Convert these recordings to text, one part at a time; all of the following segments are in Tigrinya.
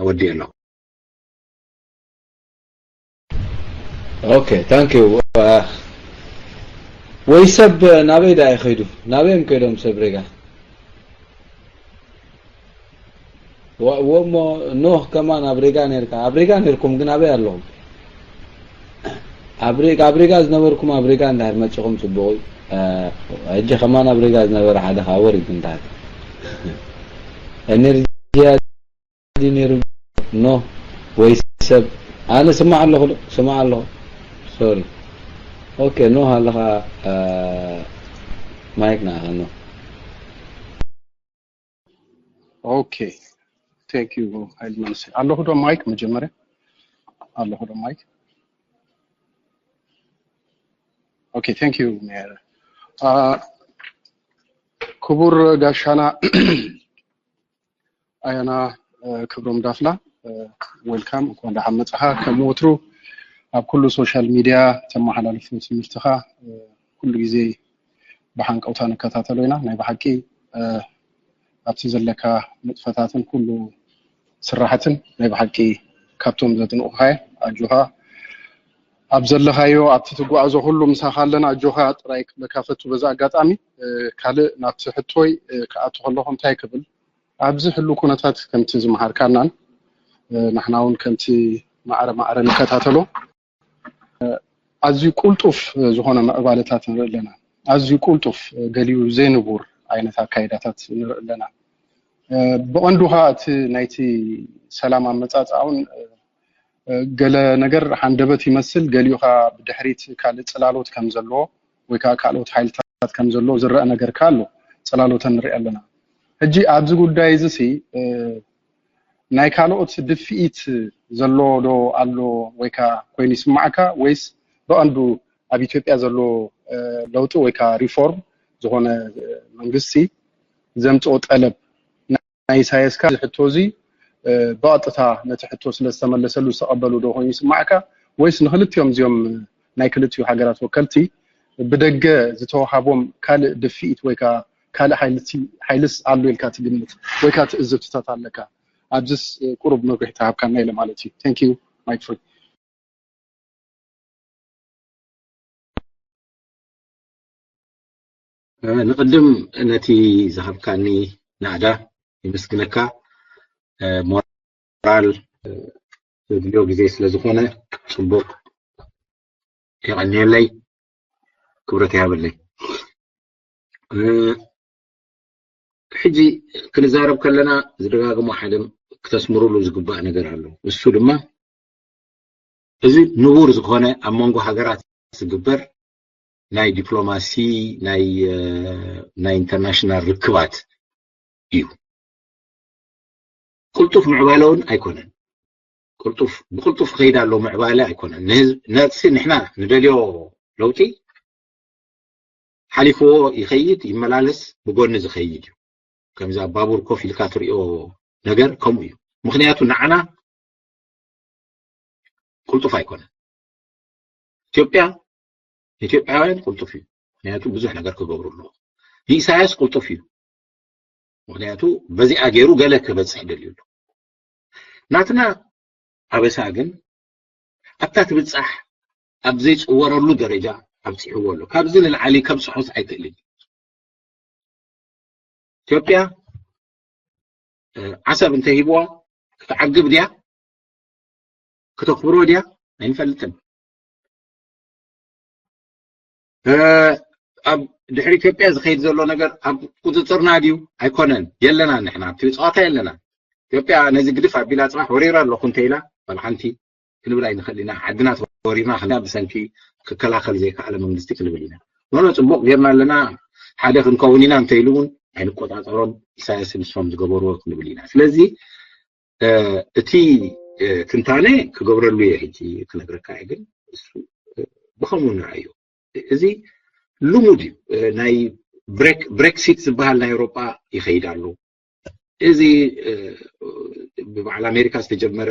ወዲእ ኣለኹ። Okay, thank you. ወይ ሰብ ናበይ ዳ ይኸይዱ? ናበይ እዮም ከይዶም ሰብ ሪጋ? ወሞ ኖህ ከማን ኣብ ሪጋ ነርካ፣ ኣብ ሪጋ ነርኩም ግን ኣበይ ኣለኹም? ኣብ ሪጋ ዝነበርኩም ኣብ ሪጋ እንዳር መጽኹም ጽቡቕ። ሕጂ ከማን ኣብ ሪጋ ዝነበረ ሓደ ካወር ይግንታት ኤነርጂ ነይሩ። ኖ ወይ ሰብ ኣነ ስማዕ ኣለኹ ስማዕ ኣለኹ። ሶሪ። ኦኬ፣ ኖ ኣለኻ። ማይክ ናኻ ኖ። ኦኬ፣ thank you። ሃይል መንስ ኣለኹ ዶ ማይክ? መጀመርያ ኣለኹ ዶ ማይክ? ኦኬ፣ thank you ሜር። ክቡር ጋሻና ኣያና ክብሮም ዳፍላ፣ ዌልካም፣ እንኳን ደሓን መጻኻ። ከም ወትሩ ኣብ ኩሉ ሶሻል ሚድያ ተመሓላልፎ ትምህርትኻ ኩሉ ግዜ ብሓንቀውታ ንከታተሎ ኢና። ናይ ብሓቂ ኣብቲ ዘለካ ንጥፈታትን ኩሉ ስራሕትን ናይ ብሓቂ ካብቶም ዘድንቑኻ እየ። ኣጆኻ ኣብ ዘለኻዮ ኣብቲ ትጓዓዞ ኩሉ ምሳኻ ኣለና። ኣጆኻ ጥራይ ክብለካ ፈቱ። በዚ ኣጋጣሚ ካልእ ናብቲ ሕቶይ ክኣቱ ከለኹ እንታይ ክብል ኣብዚ ህሉ ኩነታት ከምቲ ዝመሃርካናን ንሕና እውን ከምቲ ማዕረ ማዕረ ንከታተሎ ኣዝዩ ቁልጡፍ ዝኾነ ምዕባለታት ንርኢ ኣለና። ኣዝዩ ቁልጡፍ ገሊኡ ዘይንቡር ዓይነት ኣካይዳታት ንርኢ ኣለና። ብቐንዱ ኸዓ እቲ ናይቲ ሰላም ኣመጻጽኣ እውን ገለ ነገር ሃንደበት ይመስል፣ ገሊኡ ኸዓ ብድሕሪት ካልእ ጽላሎት ከም ዘለዎ ወይ ከዓ ካልኦት ሓይልታት ከም ዘለዎ ዝረአ ነገር ከ ኣሎ። ጽላሎተን ንርኢ ኣለና። ሕጂ ኣብዚ ጉዳይ እዚ ሲ ናይ ካልኦት ድፍኢት ዘሎ ዶ ኣሎ ወይ ከዓ ኮይኑ ይስማዓካ ወይስ ብቐንዱ ኣብ ኢትዮጵያ ዘሎ ለውጢ ወይ ከዓ ሪፎርም ዝኾነ መንግስቲ ዘምፅኦ ጠለብ ናይ ኢሳያስ እዚ ሕቶ እዚ ብቐጥታ ነቲ ሕቶ ስለ ዝተመለሰሉ ዝተቐበሉ ዶ ኮይኑ ይስማዓካ ወይስ ንክልቲኦም እዚኦም ናይ ክልቲኡ ሃገራት ወከልቲ ብደገ ዝተወሃቦም ካልእ ድፍኢት ወይ ከዓ ካልእ ሓይልስ ኣሎ ኢልካ ትግምት ወይ ከዓ ትእዝብትታት ኣለካ? ኣብዚስ ቁሩብ መብርሂ ተሃብካና ኢለ ማለት እዩ። Thank you. Mic free. ንቕድም ነቲ ዝሃብካኒ ናእዳ የመስግነካ። ሞራል ዘድልዮ ግዜ ስለ ዝኾነ ጽቡቕ የቐንየለይ፣ ክብረት ይሃበለይ። ሕጂ ክንዛረብ ከለና ዝደጋግሞ ሓደ ክተስምሩሉ ዝግባእ ነገር ኣሎ። እሱ ድማ እዚ ንቡር ዝኾነ ኣብ መንጎ ሃገራት ዝግበር ናይ ዲፕሎማሲ ናይ ናይ ኢንተርናሽናል ርክባት እዩ። ቅልጡፍ ምዕባለ እውን ኣይኮነን። ቅልጡፍ ብቅልጡፍ ከይድ ኣሎ ምዕባለ ኣይኮነን። ንህዝብ ነርሲ ንሕና ንደልዮ ለውጢ ሓሊፍዎ ይኸይድ ይመላለስ ብጎኒ ዝኸይድ እዩ። ከምዚ ኣብ ባቡር ኮፍ ኢልካ ትሪኦ ነገር ከምኡ እዩ። ምክንያቱ ንዓና ቅልጡፍ ኣይኮነን። ኢትዮጵያ ንኢትዮጵያውያን ቅልጡፍ እዩ። ምክንያቱ ብዙሕ ነገር ክገብሩ ኣለዎ። ንኢሳያስ ቅልጡፍ እዩ። ምክንያቱ በዚኣ ገይሩ ገለ ክበፅሕ ደልዩ ኣሎ። ናትና ኣበሳ ግን ኣብታ ትብፃሕ ኣብ ዘይፅወረሉ ደረጃ ኣብፂሕዎ ኣሎ። ካብዚ ንላዕሊ ከብፅሖስ ኣይክእልን። ኢትዮጵያ ዓሰብ እንተሂብዋ ክትዓግብ ድያ? ክተኽብሮ ድያ? ኣይንፈልጥን። ኣብ ድሕሪ ኢትዮጵያ ዝኸይድ ዘሎ ነገር ኣብ ቁፅፅርና ድዩ? ኣይኮነን። የለና ንሕና ኣብቲ ፀዋታ የለና። ኢትዮጵያ ነዚ ግድፍ ኣቢላ ፅባሕ ወሪረ ኣለኹ እንተኢላ ዋላ ሓንቲ ክንብል ኣይንኽእል ኢና። ዓድና ተወሪርና ክንዳ ብሰንኪ ክከላኸል ዘይከኣለ መንግስቲ ክንብል ኢና። ኖኖ ፅቡቕ ጌርና ኣለና ሓደ ክንከውን ኢና እንተኢሉ እውን ኣይንቆፃፀሮን። ኢሳያስ ንሶም ዝገበርዎ ክንብል ኢና። ስለዚ እቲ ትንታነ ክገብረሉ እየ ሕጂ ክነግረካ እየ፣ ግን እሱ ብኸምኡ ንርኣዮ። እዚ ልሙድ እዩ። ናይ ብሬክሲት ዝበሃል ናይ ኤውሮጳ ይኸይድ ኣሎ። እዚ ብበዓል ኣሜሪካ ዝተጀመረ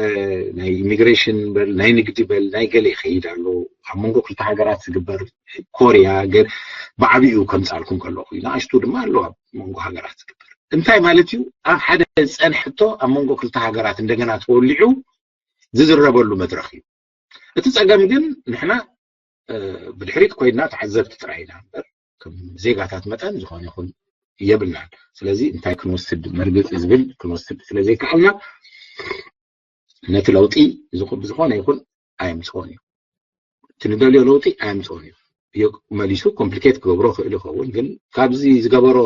ናይ ኢሚግሬሽን በል ናይ ንግዲ በል ናይ ገለ ይኸይድ ኣሎ። ኣብ መንጎ ክልተ ሃገራት ዝግበር ኮርያ ብዓብኡ ከምፃልኩም ከለኹ እዩ። ንኣሽቱ ድማ ኣለዋ ኣብ መንጎ ሃገራት ዝግበር። እንታይ ማለት እዩ? ኣብ ሓደ ዝፀንሐቶ ኣብ መንጎ ክልተ ሃገራት እንደገና ተወሊዑ ዝዝረበሉ መድረኽ እዩ። እቲ ፀገም ግን ንሕና ብድሕሪት ኮይና ተዓዘብቲ ጥራይ ኢና እምበር ከም ዜጋታት መጠን ዝኾነ ይኹን የብልናን። ስለዚ እንታይ ክንወስድ መርግፂ ዝብል ክንወስድ ስለዘይከኣልና ነቲ ለውጢ ብዝኾነ ይኹን ኣየምፅኦን እዩ። እቲ ንደልዮ ለውጢ ኣየምፅኦን እዩ። መሊሱ ኮምፕሊኬት ክገብሮ ክእል ይኸውን፣ ግን ካብዚ ዝገበሮ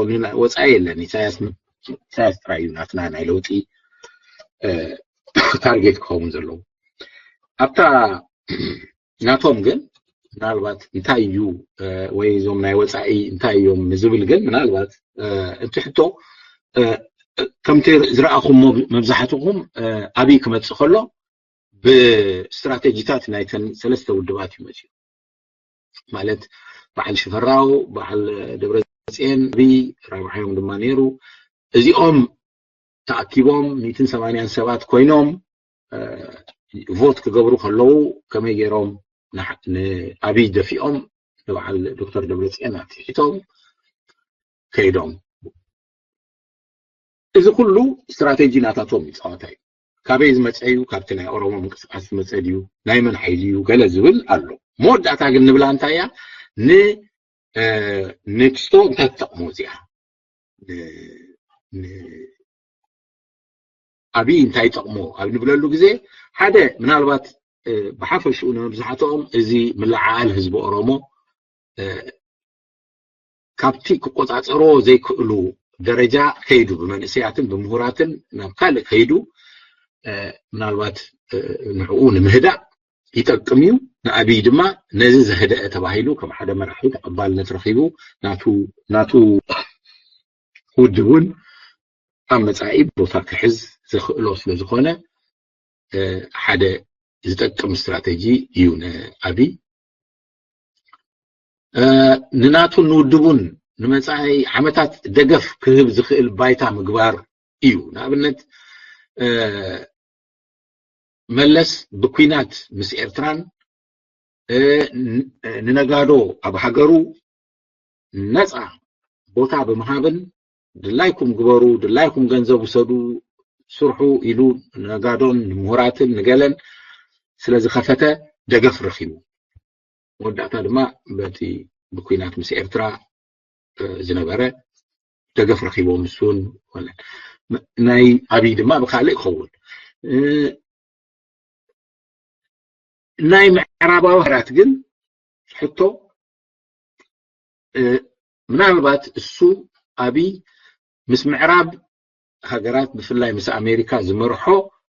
ወፃኢ የለን። ኢሳያስ ጥራይ እዩ ናትና ናይ ለውጢ ታርጌት ክኸውን ዘለዎ። ኣብታ ናቶም ግን ምናልባት እንታይ እዩ ወይ እዞም ናይ ወፃኢ እንታይ እዮም ንዝብል ግን ምናልባት እቲ ሕቶ ከምቲ ዝረኣኹሞ መብዛሕትኹም ኣብይ ክመፅእ ከሎ ብስትራቴጂታት ናይተን ሰለስተ ውድባት እዩ መፅዩ። ማለት በዓል ሽፈራው፣ በዓል ደብረፅዮን፣ ኣብይ ራብዓዮም ድማ ነይሩ። እዚኦም ተኣኪቦም ሚእትን ሰማንያን ሰባት ኮይኖም ቮት ክገብሩ ከለዉ ከመይ ገይሮም ንኣብይ ደፊኦም ንበዓል ዶክተር ደብረፅዮን ኣትሒቶም ከይዶም። እዚ ኩሉ ስትራቴጂ ናታቶም እዩ፣ ፀዋታ እዩ። ካበይ ዝመፀ እዩ? ካብቲ ናይ ኦሮሞ ምንቅስቃስ ዝመፀ ድዩ? ናይ መን ሓይሊ እዩ? ገለ ዝብል ኣሎ። መወዳእታ ግን ንብላ እንታይ እያ? ንኔክስቶ እንታይ ትጠቕሞ እዚኣ? ኣብይ እንታይ ይጠቕሞ ኣብ ንብለሉ ግዜ ሓደ ምናልባት ብሓፈሽኡ ንመብዛሕትኦም እዚ ምልዓዓል ህዝቢ ኦሮሞ ካብቲ ክቆፃፀሮ ዘይክእሉ ደረጃ ከይዱ፣ ብመንእሰያትን ብምሁራትን ናብ ካልእ ከይዱ ምናልባት ንዕኡ ንምህዳእ ይጠቅም እዩ። ንኣብይ ድማ ነዚ ዘህደአ ተባሂሉ ከም ሓደ መራሒ ተቐባልነት ረኺቡ ናቱ ናቱ ውድብ እውን ኣብ መፃኢ ቦታ ክሕዝ ዘኽእሎ ስለ ዝኾነ ሓደ ዝጠቅም ስትራቴጂ እዩ ንኣብይ። ንናቱን ንውድቡን ንመፃኢ ዓመታት ደገፍ ክህብ ዝኽእል ባይታ ምግባር እዩ። ንኣብነት መለስ ብኩናት ምስ ኤርትራን ንነጋዶ ኣብ ሃገሩ ነፃ ቦታ ብምሃብን ድላይኩም ግበሩ፣ ድላይኩም ገንዘብ ውሰዱ፣ ስርሑ ኢሉ ነጋዶን ንምሁራትን ንገለን ስለ ዝኸፈተ ደገፍ ረኺቡ። መወዳእታ ድማ በቲ ብኩናት ምስ ኤርትራ ዝነበረ ደገፍ ረኺቦም እሱን ናይ ኣብይ ድማ ብካልእ ይኸውን። ናይ ምዕራባዊ ሃገራት ግን ሕቶ ምናልባት እሱ ኣብይ ምስ ምዕራብ ሃገራት ብፍላይ ምስ ኣሜሪካ ዝመርሖ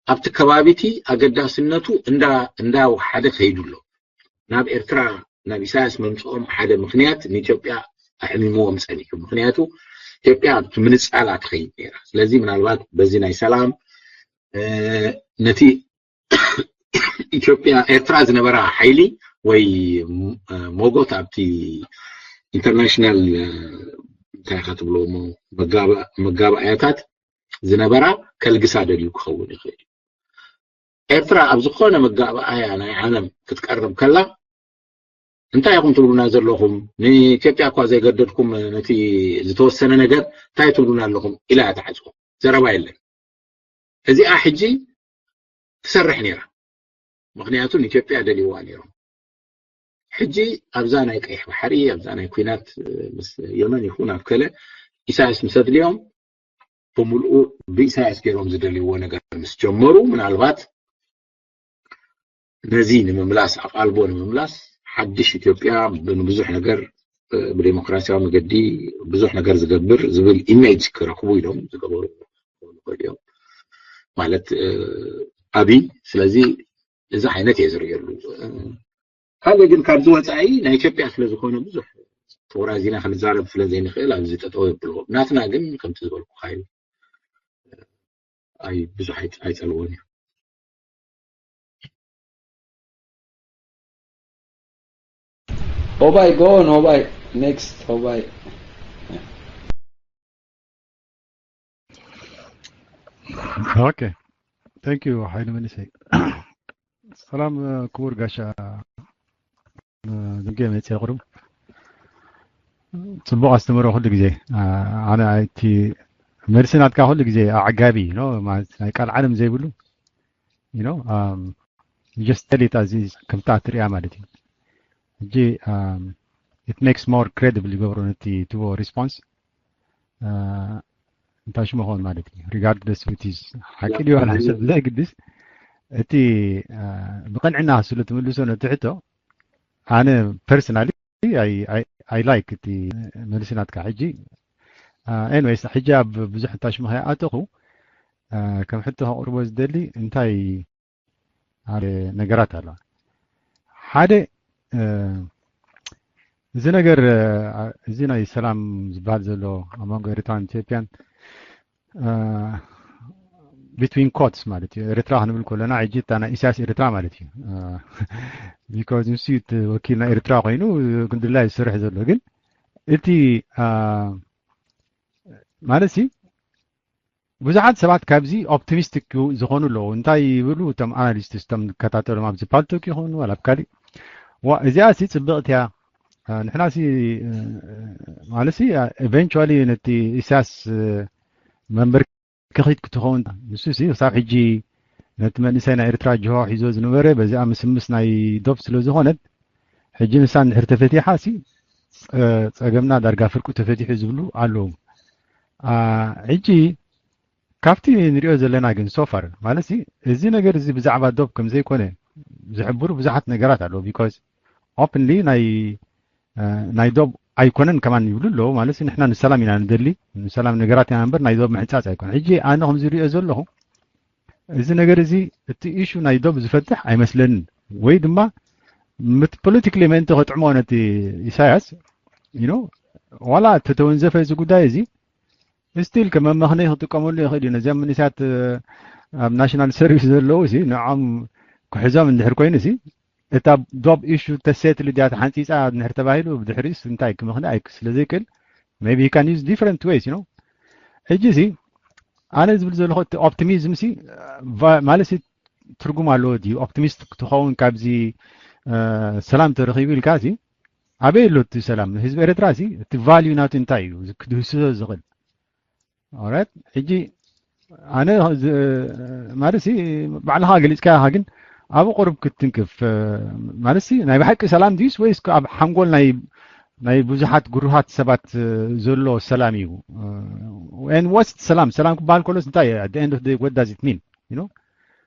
ኣብቲ ከባቢቲ ኣገዳስነቱ እንዳወሓደ ከይዱ ኣሎ። ናብ ኤርትራ ናብ ኢሳያስ መምፅኦም ሓደ ምክንያት ንኢትዮጵያ ኣሕሚምዎም ፀኒሑ። ምክንያቱ ኢትዮጵያ ኣብቲ ምንፃላ ትኸይድ ነይራ። ስለዚ ምናልባት በዚ ናይ ሰላም ነቲ ኢትዮጵያ ኤርትራ ዝነበራ ሓይሊ ወይ ሞጎት ኣብቲ ኢንተርናሽናል እንታይ ኢኻ ትብሎ መጋባእያታት ዝነበራ ከልግሳ ደልዩ ክኸውን ይኽእል እዩ። ኤርትራ ኣብ ዝኾነ መጋባእያ ናይ ዓለም ክትቀርብ ከላ እንታይ ኢኹም ትብሉና ዘለኹም? ንኢትዮጵያ እኳ ዘይገደድኩም ነቲ ዝተወሰነ ነገር እንታይ ትብሉና ኣለኹም? ኢላ እያ ትሓጽቦ። ዘረባ የለን። እዚኣ ሕጂ ትሰርሕ ነይራ። ምክንያቱ ንኢትዮጵያ ደልይዋ ነይሮም። ሕጂ ኣብዛ ናይ ቀይሕ ባሕሪ ኣብዛ ናይ ኩናት ምስ የመን ይኹን ኣብ ከለ ኢሳያስ ምስ ኣድልዮም ብምልኡ ብኢሳያስ ገይሮም ዝደልይዎ ነገር ምስ ጀመሩ ምናልባት ነዚ ንምምላስ ኣቓልቦ ንምምላስ ሓድሽ ኢትዮጵያ ብብዙሕ ነገር ብዴሞክራሲያዊ መገዲ ብዙሕ ነገር ዝገብር ዝብል ኢሜጅ ክረክቡ ኢሎም ዝገበሩ እዮም ማለት ኣብይ። ስለዚ እዚ ዓይነት እየ ዝርእየሉ። ካልእ ግን ካብዚ ወፃኢ ናይ ኢትዮጵያ ስለ ዝኾነ ብዙሕ ተወራዚና ክንዛረብ ስለ ዘይንኽእል ኣብዚ ጠጠው የብልዎ። ናትና ግን ከምቲ ዝበልኩካ እዩ። ኣይ ብዙሕ ኣይፀልዎን እዩ። ኦባይ ጎን ኦባይ ኔክስት ኦባይ Okay, thank you ሓይሉ መንእሰይ። ሰላም ክቡር ጋሻ ዝንጌ መፅያ ቁሩብ ፅቡቅ ኣስተምህሮ ኩሉ ግዜ ኣነ ኣይቲ መልሲ ናትካ ኩሉ ግዜ ኣዓጋቢ እዩ ማለት ናይ ቃል ዓለም ዘይብሉ you know um you just tell it as is ከምታ ትሪኣ ማለት እዩ። ሕጂ um it makes more credible ይገብሮ ነቲ ትቦ response እንታይ ሽሙ ኾን ማለት እዩ regardless with his ሓቂ ድዩ ዋላ ሰብ ዘይግድስ እቲ ብቐንዕና ስለ ትምልሶ ነቲ ሕቶ ኣነ personally I I I like እቲ መልሲ ናትካ ሕጂ anyways ሕጂ ኣብ ብዙሕ እንታይ ሽሙ ከይኣተኹ ከም ሕቶ ከቕርቦ ዝደሊ እንታይ ሓደ ነገራት ኣለዋ ሓደ እዚ ነገር እዚ ናይ ሰላም ዝበሃል ዘሎ ኣብ መንጎ ኤርትራን ኢትዮጵያን between quotes ማለት እዩ ኤርትራ ክንብል ከለና ሕጂ እታ ናይ ኢሳያስ ኤርትራ ማለት እዩ because ንሱ እቲ ወኪል ናይ ኤርትራ ኮይኑ ክንድላይ ዝሰርሕ ዘሎ ግን እቲ ማለት ሲ ብዙሓት ሰባት ካብዚ optimistic ዝኾኑ ኣለዉ እንታይ ይብሉ እቶም analysts እቶም ዝከታተሎም ኣብዚ ፓልቶክ ይኾኑ ዋላ ኣብ ካሊእ ዋ እዚኣ ሲ ፅብቕቲ እያ ንሕና ሲ ማለት ሲ eventually ነቲ ኢሳያስ መንበር ክኺድ ክትኸውን ንሱ ሲ ክሳብ ሕጂ ነቲ መንእሰይ ናይ ኤርትራ ጅሆ ሒዞ ዝነበረ በዚኣ ምስምስ ናይ ዶብ ስለ ዝኾነት ሕጂ ንሳ እንድሕር ተፈቲሓ ሲ ጸገምና ዳርጋ ፍርቁ ተፈቲሑ ዝብሉ ኣለዉ ሕጂ ካብቲ ንሪኦ ዘለና ግን so far ማለት እዚ ነገር እዚ ብዛዕባ ዶብ ከም ዘይኮነ ዝሕብሩ ብዙሓት ነገራት ኣለዉ because openly ናይ ናይ ዶብ ኣይኮነን ከማን ይብሉ ኣለዉ ማለት ንሕና ንሰላም ኢና ንደሊ ንሰላም ነገራት ኢና እምበር ናይ ዶብ ምሕንፃፅ ኣይኮነ ሕጂ ኣነ ከም ዝሪኦ ዘለኹ እዚ ነገር እዚ እቲ ኢሹ ናይ ዶብ ዝፈትሕ ኣይመስለንን ወይ ድማ ምት ፖለቲካሊ ምእንቲ ከጥዕሞ ነቲ ኢሳያስ you know ዋላ ተተወንዘፈ እዚ ጉዳይ እዚ still ከም መመኽነይ ክጥቀመሉ ይኽእል እዩ ነዚኦም መንእሰያት ኣብ ናሽናል ሰርቪስ ዘለዉ ሲ ንዖም ክሕዞም እንድሕር ኮይኑ ሲ እታ ዶብ ኢሹ ተሴትል ድያ ተሓንፂፃ እንድሕር ተባሂሉ ብድሕሪስ እንታይ ክምኽነ ኣይ ስለ ዘይክእል maybe he can use different ways you know ሕጂ ሲ ኣነ ዝብል ዘለኹ እቲ ኦፕቲሚዝም ሲ ማለት ሲ ትርጉም ኣለዎ ድዩ ኦፕቲሚስት ክትኸውን ካብዚ ሰላም ተረኺቡ ኢልካ ሲ ኣበይ ኣሎ እቲ ሰላም ህዝቢ ኤርትራ ሲ እቲ ቫልዩ ናቱ እንታይ እዩ ክድህስሶ ዝኽእል ኦራይት ሕጂ ኣነ ማለት ሲ ባዕልኻ ገሊፅካ ኢኻ ግን ኣብ ቁሩብ ክትትንክፍ ማለት ሲ ናይ ብሓቂ ሰላም ድዩስ ወይስ ኣብ ሓንጎል ናይ ናይ ብዙሓት ግሩሃት ሰባት ዘሎ ሰላም እዩ and what's ሰላም ሰላም ክበሃል ከሎስ እንታይ at the end of the day what does it mean you know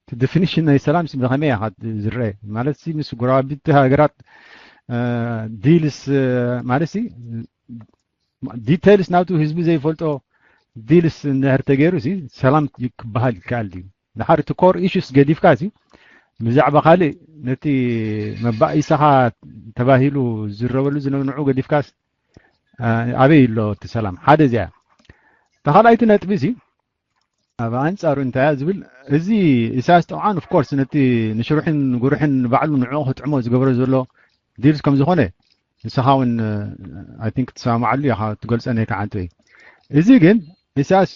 እቲ ዲፊኒሽን ናይ ሰላም ሲ ብኸመይ ኢኻ ዝረአ ማለት ሲ ምስ ጎረባብቲ ሃገራት ዲልስ ማለት ሲ ዲቴልስ ናቱ ህዝቢ ዘይፈልጦ ዲልስ እንድሕር ተገይሩ ሲ ሰላም ክበሃል ይከኣል ድዩ ድሓር እቲ ኮር ኢሹስ ገዲፍካ ሲ ብዛዕባ ካልእ ነቲ መባኢሰኻ ተባሂሉ ዝረበሉ ዝነብንዑ ገዲፍካስ ኣበይ ኣሎ እቲ ሰላም ሓደ እዚኣ ተኻልኣይቲ ነጥቢ ሲ ኣብ ኣንጻሩ እንታይ እያ ዝብል እዚ ኢሳያስ ጠብዓን ኦፍኮርስ ነቲ ንሽሩሕን ንጉሩሕን ንባዕሉ ንዕኡ ክጥዕሞ ዝገብሮ ዘሎ ዲልስ ከም ዝኾነ ንስኻ እውን ኣይ ቲንክ ትሰማማዓሉ ኢኻ ትገልጾ ነካ ሓንቲ ወይ እዚ ግን ኢሳያስ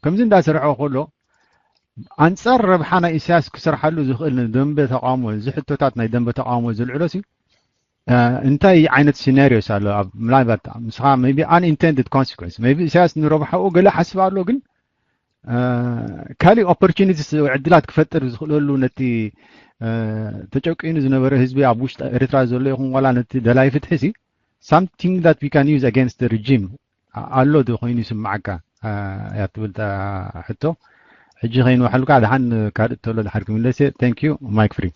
ከምዚ እንዳሰርሖ ከሎ ኣንጻር ረብሓ ናይ ኢሳያስ ክሰርሓሉ ዝኽእል ንደንበ ተቃውሞ እዚ ሕቶታት ናይ ደንበ ተቃውሞ ዝልዕሎ ሲ እንታይ ዓይነት ሲናሪዮስ ኣሎ ኣብ ምናልባት ምስኻ ቢ unintended consequence ቢ ኢሳያስ ንረብሓኡ ገለ ሓስብ ኣሎ ግን ካልእ ኦፖርቹኒቲስ ዕድላት ክፈጥር ዝኽእለሉ ነቲ ተጨቂኑ ዝነበረ ህዝቢ ኣብ ውሽጢ ኤርትራ ዘሎ ይኹን ዋላ ነቲ ደላይ ፍትሒ ሲ something that we can use against the regime ኣሎ ዶ ኮይኑ ይስምዓካ እያ ትብል ሕቶ ሕጂ ከይንውሓልካ ድሓን ካልእ ተሎ ድሓር ክምለስ thank you mic free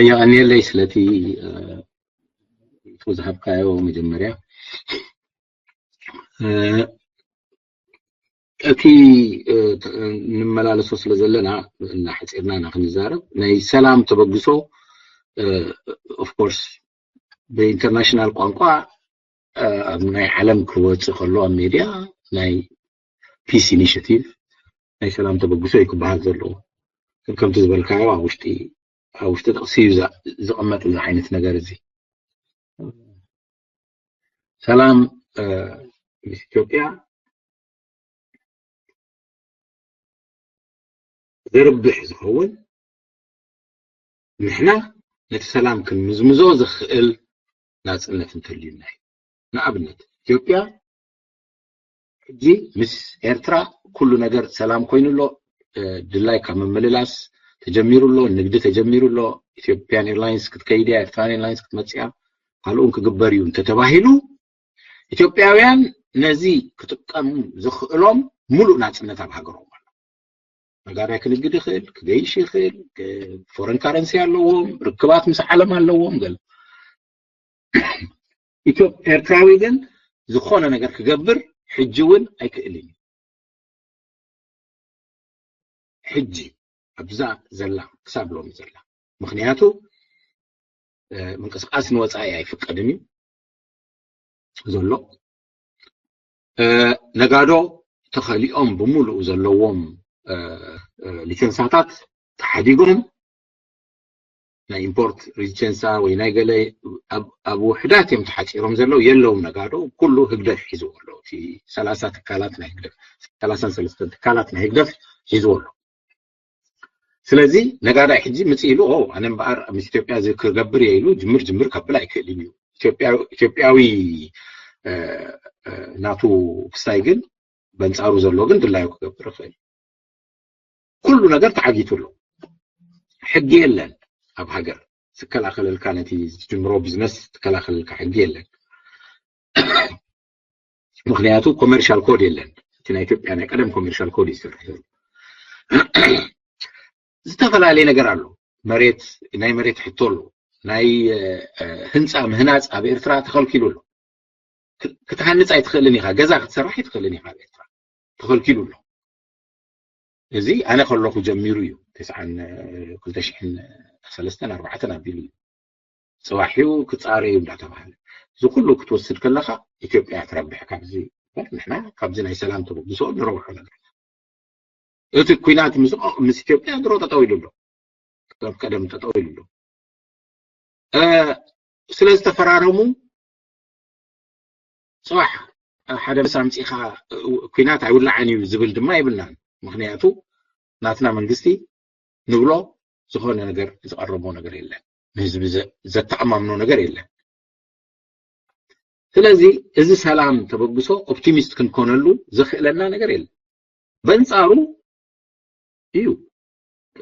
የቐንየለይ ስለቲ ዝሃብካዮ መጀመርያ እቲ ንመላለሶ ስለ ዘለና እናሕፂርና ኢና ክንዛረብ ናይ ሰላም ተበግሶ ኦፍኮርስ ብኢንተርናሽናል ቋንቋ ኣብ ናይ ዓለም ክወፅእ ከሎ ኣብ ሜድያ ናይ ፒስ ኢኒሽቲቭ ናይ ሰላም ተበግሶ እዩ ክበሃል ዘለዎ ግን ከምቲ ዝበልካዮ ኣብ ውሽጢ ኣብ ውሽጢ ጥቕሲ እዩ ዝቕመጥ እዚ ዓይነት ነገር እዚ ሰላም ምስ ኢትዮጵያ ዝርብሕ ዝኸውን ንሕና ነቲ ሰላም ክንምዝምዞ ዘኽእል ናጽነት እንተልዩና እዩ። ንኣብነት ኢትዮጵያ ሕጂ ምስ ኤርትራ ኩሉ ነገር ሰላም ኮይኑ ኣሎ። ድላይካ ምምልላስ ተጀሚሩ ኣሎ፣ ንግዲ ተጀሚሩ ኣሎ። ኢትዮጵያን ኤርላይንስ ክትከይድ እያ፣ ኤርትራን ኤርላይንስ ክትመጽእ እያ፣ ካልኡን ክግበር እዩ እንተተባሂሉ ኢትዮጵያውያን ነዚ ክጥቀሙ ዘኽእሎም ሙሉእ ናጽነት ኣብ ሃገሮም ኣሎ። ነጋዳይ ክንግድ ይኽእል፣ ክገይሽ ይኽእል፣ ፎረን ካረንሲ ኣለዎም፣ ርክባት ምስ ዓለም ኣለዎም። ገለ ኢትዮ ኤርትራዊ ግን ዝኾነ ነገር ክገብር ሕጂ እውን ኣይክእልን እዩ። ሕጂ ኣብዛ ዘላ ክሳብ ሎሚ ዘላ ምኽንያቱ ምንቅስቃስ ንወፃኢ ኣይፍቀድን እዩ ዘሎ። ነጋዶ ተኸሊኦም ብምሉኡ ዘለዎም ሊቸንሳታት ተሓዲጎም ናይ ኢምፖርት ሊቸንሳ ወይ ናይ ገለ ኣብ ውሕዳት እዮም ተሓፂሮም ዘለዉ፣ የለውም ነጋዶ። ኩሉ ህግደፍ ሒዝዎ ኣሎ። እቲ ሰላሳ ትካላት ናይ ህግደፍ፣ ሰላሳን ሰለስተን ትካላት ናይ ህግደፍ ሒዝዎ ኣሎ። ስለዚ ነጋዳይ ሕጂ ምጽእ ኢሉ ኣነ እምበኣር ምስ ኢትዮጵያ እዚ ክገብር እየ ኢሉ ጅምር ጅምር ከብል ኣይክእልን እዩ። ኢትዮጵያዊ ናቱ ክስታይ ግን በንጻሩ ዘሎ ግን ድላዩ ክገብር ይኽእል። ኩሉ ነገር ተዓጊቱ ኣሎ። ሕጊ የለን ኣብ ሃገር ዝከላኸለልካ፣ ነቲ ዝጅምሮ ቢዝነስ ዝከላኸለልካ ሕጊ የለን። ምኽንያቱ ኮመርሻል ኮድ የለን። እቲ ናይ ኢትዮጵያ ናይ ቀደም ኮመርሻል ኮድ ይሰርሕ ዘሎ። ዝተፈላለየ ነገር ኣሎ። መሬት፣ ናይ መሬት ሕቶ ኣሎ። ናይ ህንፃ ምህናፅ ኣብ ኤርትራ ተኸልኪሉ ኣሎ። ክትሃንፅ ኣይትኽእልን ኢኻ፣ ገዛ ክትሰርሕ ኣይትኽእልን ኢኻ ኣብ ኤርትራ፣ ተኸልኪሉ ኣሎ። እዚ ኣነ ከለኹ ጀሚሩ እዩ። ተስዓን ክልተ ሽሕን ሰለስተን ኣርባዕተን ኣቢሉ እዩ። ፅባሕ እዩ ክፃረ እዩ እንዳተባሃለ እዚ ኩሉ ክትወስድ ከለኻ ኢትዮጵያ ትረብሕ። ካብዚ ንሕና ካብዚ ናይ ሰላም ተበግሶ ንረብሖ ነገር እቲ ኩናት ምስ ኢትዮጵያ ድሮ ጠጠው ኢሉ ኣሎ። ካብ ቀደም ጠጠው ኢሉ ኣሎ። ስለ ዝተፈራረሙ ፅባሕ ሓደ ምስ ኣምፂኻ ኩናት ኣይውላዓን እዩ ዝብል ድማ የብልናን። ምኽንያቱ ናትና መንግስቲ ንብሎ ዝኾነ ነገር ዝቐረቦ ነገር የለን፣ ንህዝቢ ዘተኣማምኖ ነገር የለን። ስለዚ እዚ ሰላም ተበግሶ ኦፕቲሚስት ክንኮነሉ ዘኽእለና ነገር የለን። በንፃሩ እዩ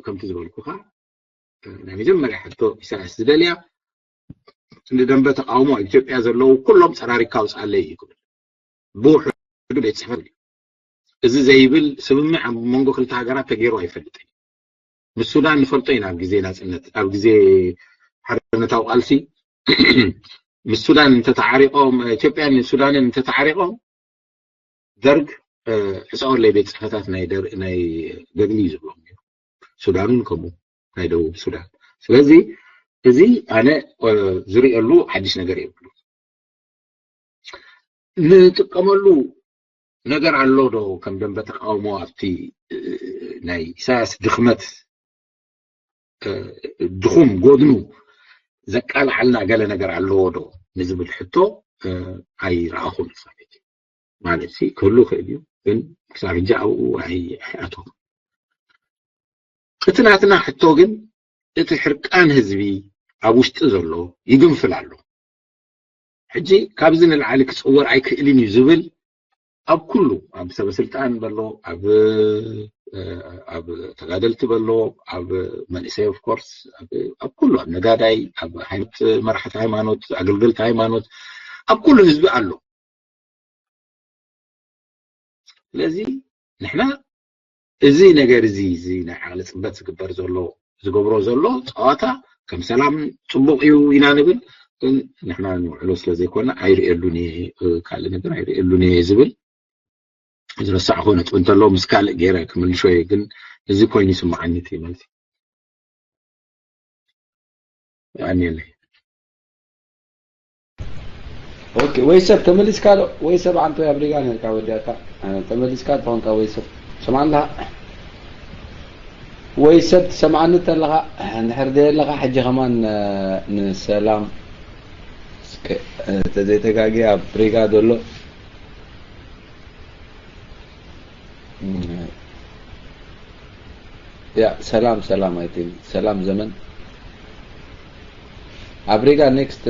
ከምቲ ዝበልኩኻ ናይ መጀመርያ ሕቶ ኢሳያስ ዝደልያ ንደንበ ተቃውሞ ኣብ ኢትዮጵያ ዘለዉ ኩሎም ፀራሪካ ኣውፅኣለይ እዩ ክብል ብውሕዱ ቤት ፅሕፈት እዩ። እዚ ዘይብል ስምምዕ ኣብ መንጎ ክልተ ሃገራት ተገይሩ ኣይፈልጥን። ምስ ሱዳን ንፈልጦ ኢና ኣብ ግዜ ናፅነት ኣብ ግዜ ሓርነታዊ ቃልሲ ምስ ሱዳን እንተተዓሪቆም ኢትዮጵያን ሱዳንን እንተተዓሪቆም ደርግ ዕፀወለይ ቤት ፅሕፈታት ናይ ገድሊ እዩ ዝብሎም ነይሩ። ሱዳንን ከምኡ ናይ ደቡብ ሱዳን። ስለዚ እዚ ኣነ ዝርእየሉ ሓድሽ ነገር የብሉ። ንጥቀመሉ ነገር ኣሎ ዶ ከም ደንበ ተቃውሞ ኣብቲ ናይ ኢሳያስ ድኽመት ድኹም ጎድኑ ዘቃልዓልና ገለ ነገር ኣለዎ ዶ ንዝብል ሕቶ ኣይረኣኹን። ማለት ሲ ክህሉ ይኽእል እዩ፣ ግን ክሳብ ሕጂ ኣብኡ ኣይኣተኹን። እቲ ናትና ሕቶ ግን እቲ ሕርቃን ህዝቢ ኣብ ውሽጢ ዘሎ ይግንፍል ኣሎ። ሕጂ ካብዚ ንላዕሊ ክፅወር ኣይክእልን እዩ ዝብል ኣብ ኩሉ ኣብ ሰበ ስልጣን በሎ ኣብ ኣብ ተጋደልቲ በሎ ኣብ መንእሰይ ኦፍ ኮርስ ኣብ ኩሉ ኣብ ነጋዳይ ኣብ ሃይማኖት መራሕቲ ሃይማኖት ኣገልገልቲ ሃይማኖት ኣብ ኩሉ ህዝቢ ኣሎ። ስለዚ ንሕና እዚ ነገር እዚ እዚ ናይ ዓቕሊ ፅበት ዝግበር ዘሎ ዝገብሮ ዘሎ ፀዋታ ከም ሰላም ፅቡቕ እዩ ኢና ንብል፣ ግን ንሕና ንውዕሎ ስለ ዘይኮነ ኣይርእየሉን እየ፣ ካልእ ነገር ኣይርእየሉን እየ ዝብል ዝረሳዕኹ ነጥቢ እንተሎ ምስ ካልእ ገይረ ክምልሾ እየ፣ ግን እዚ ኮይኑ ይስምዓኒ እቲ ማለት እዩ። ኣሜን። ኦኬ፣ ወይ ሰብ ተመሊስካ ዶ? ወይ ሰብ ኣንተ ኣብ ሪጋ ነርካ ወዲኣካ ተመሊስካ ትኾንካ ወይ ሰብ ሰማዕና ወይ ሰብ ትሰምዓኒ ተለኻ እንድሕር ደየለኻ ሕጂ ከማን ንሰላም ተዘይተጋጊ ኣብ ሪጋ ዘሎ ያ ሰላም ሰላም፣ ኣይ ቲንክ ሰላም ዘመን ኣብ ሪጋ ኔክስት።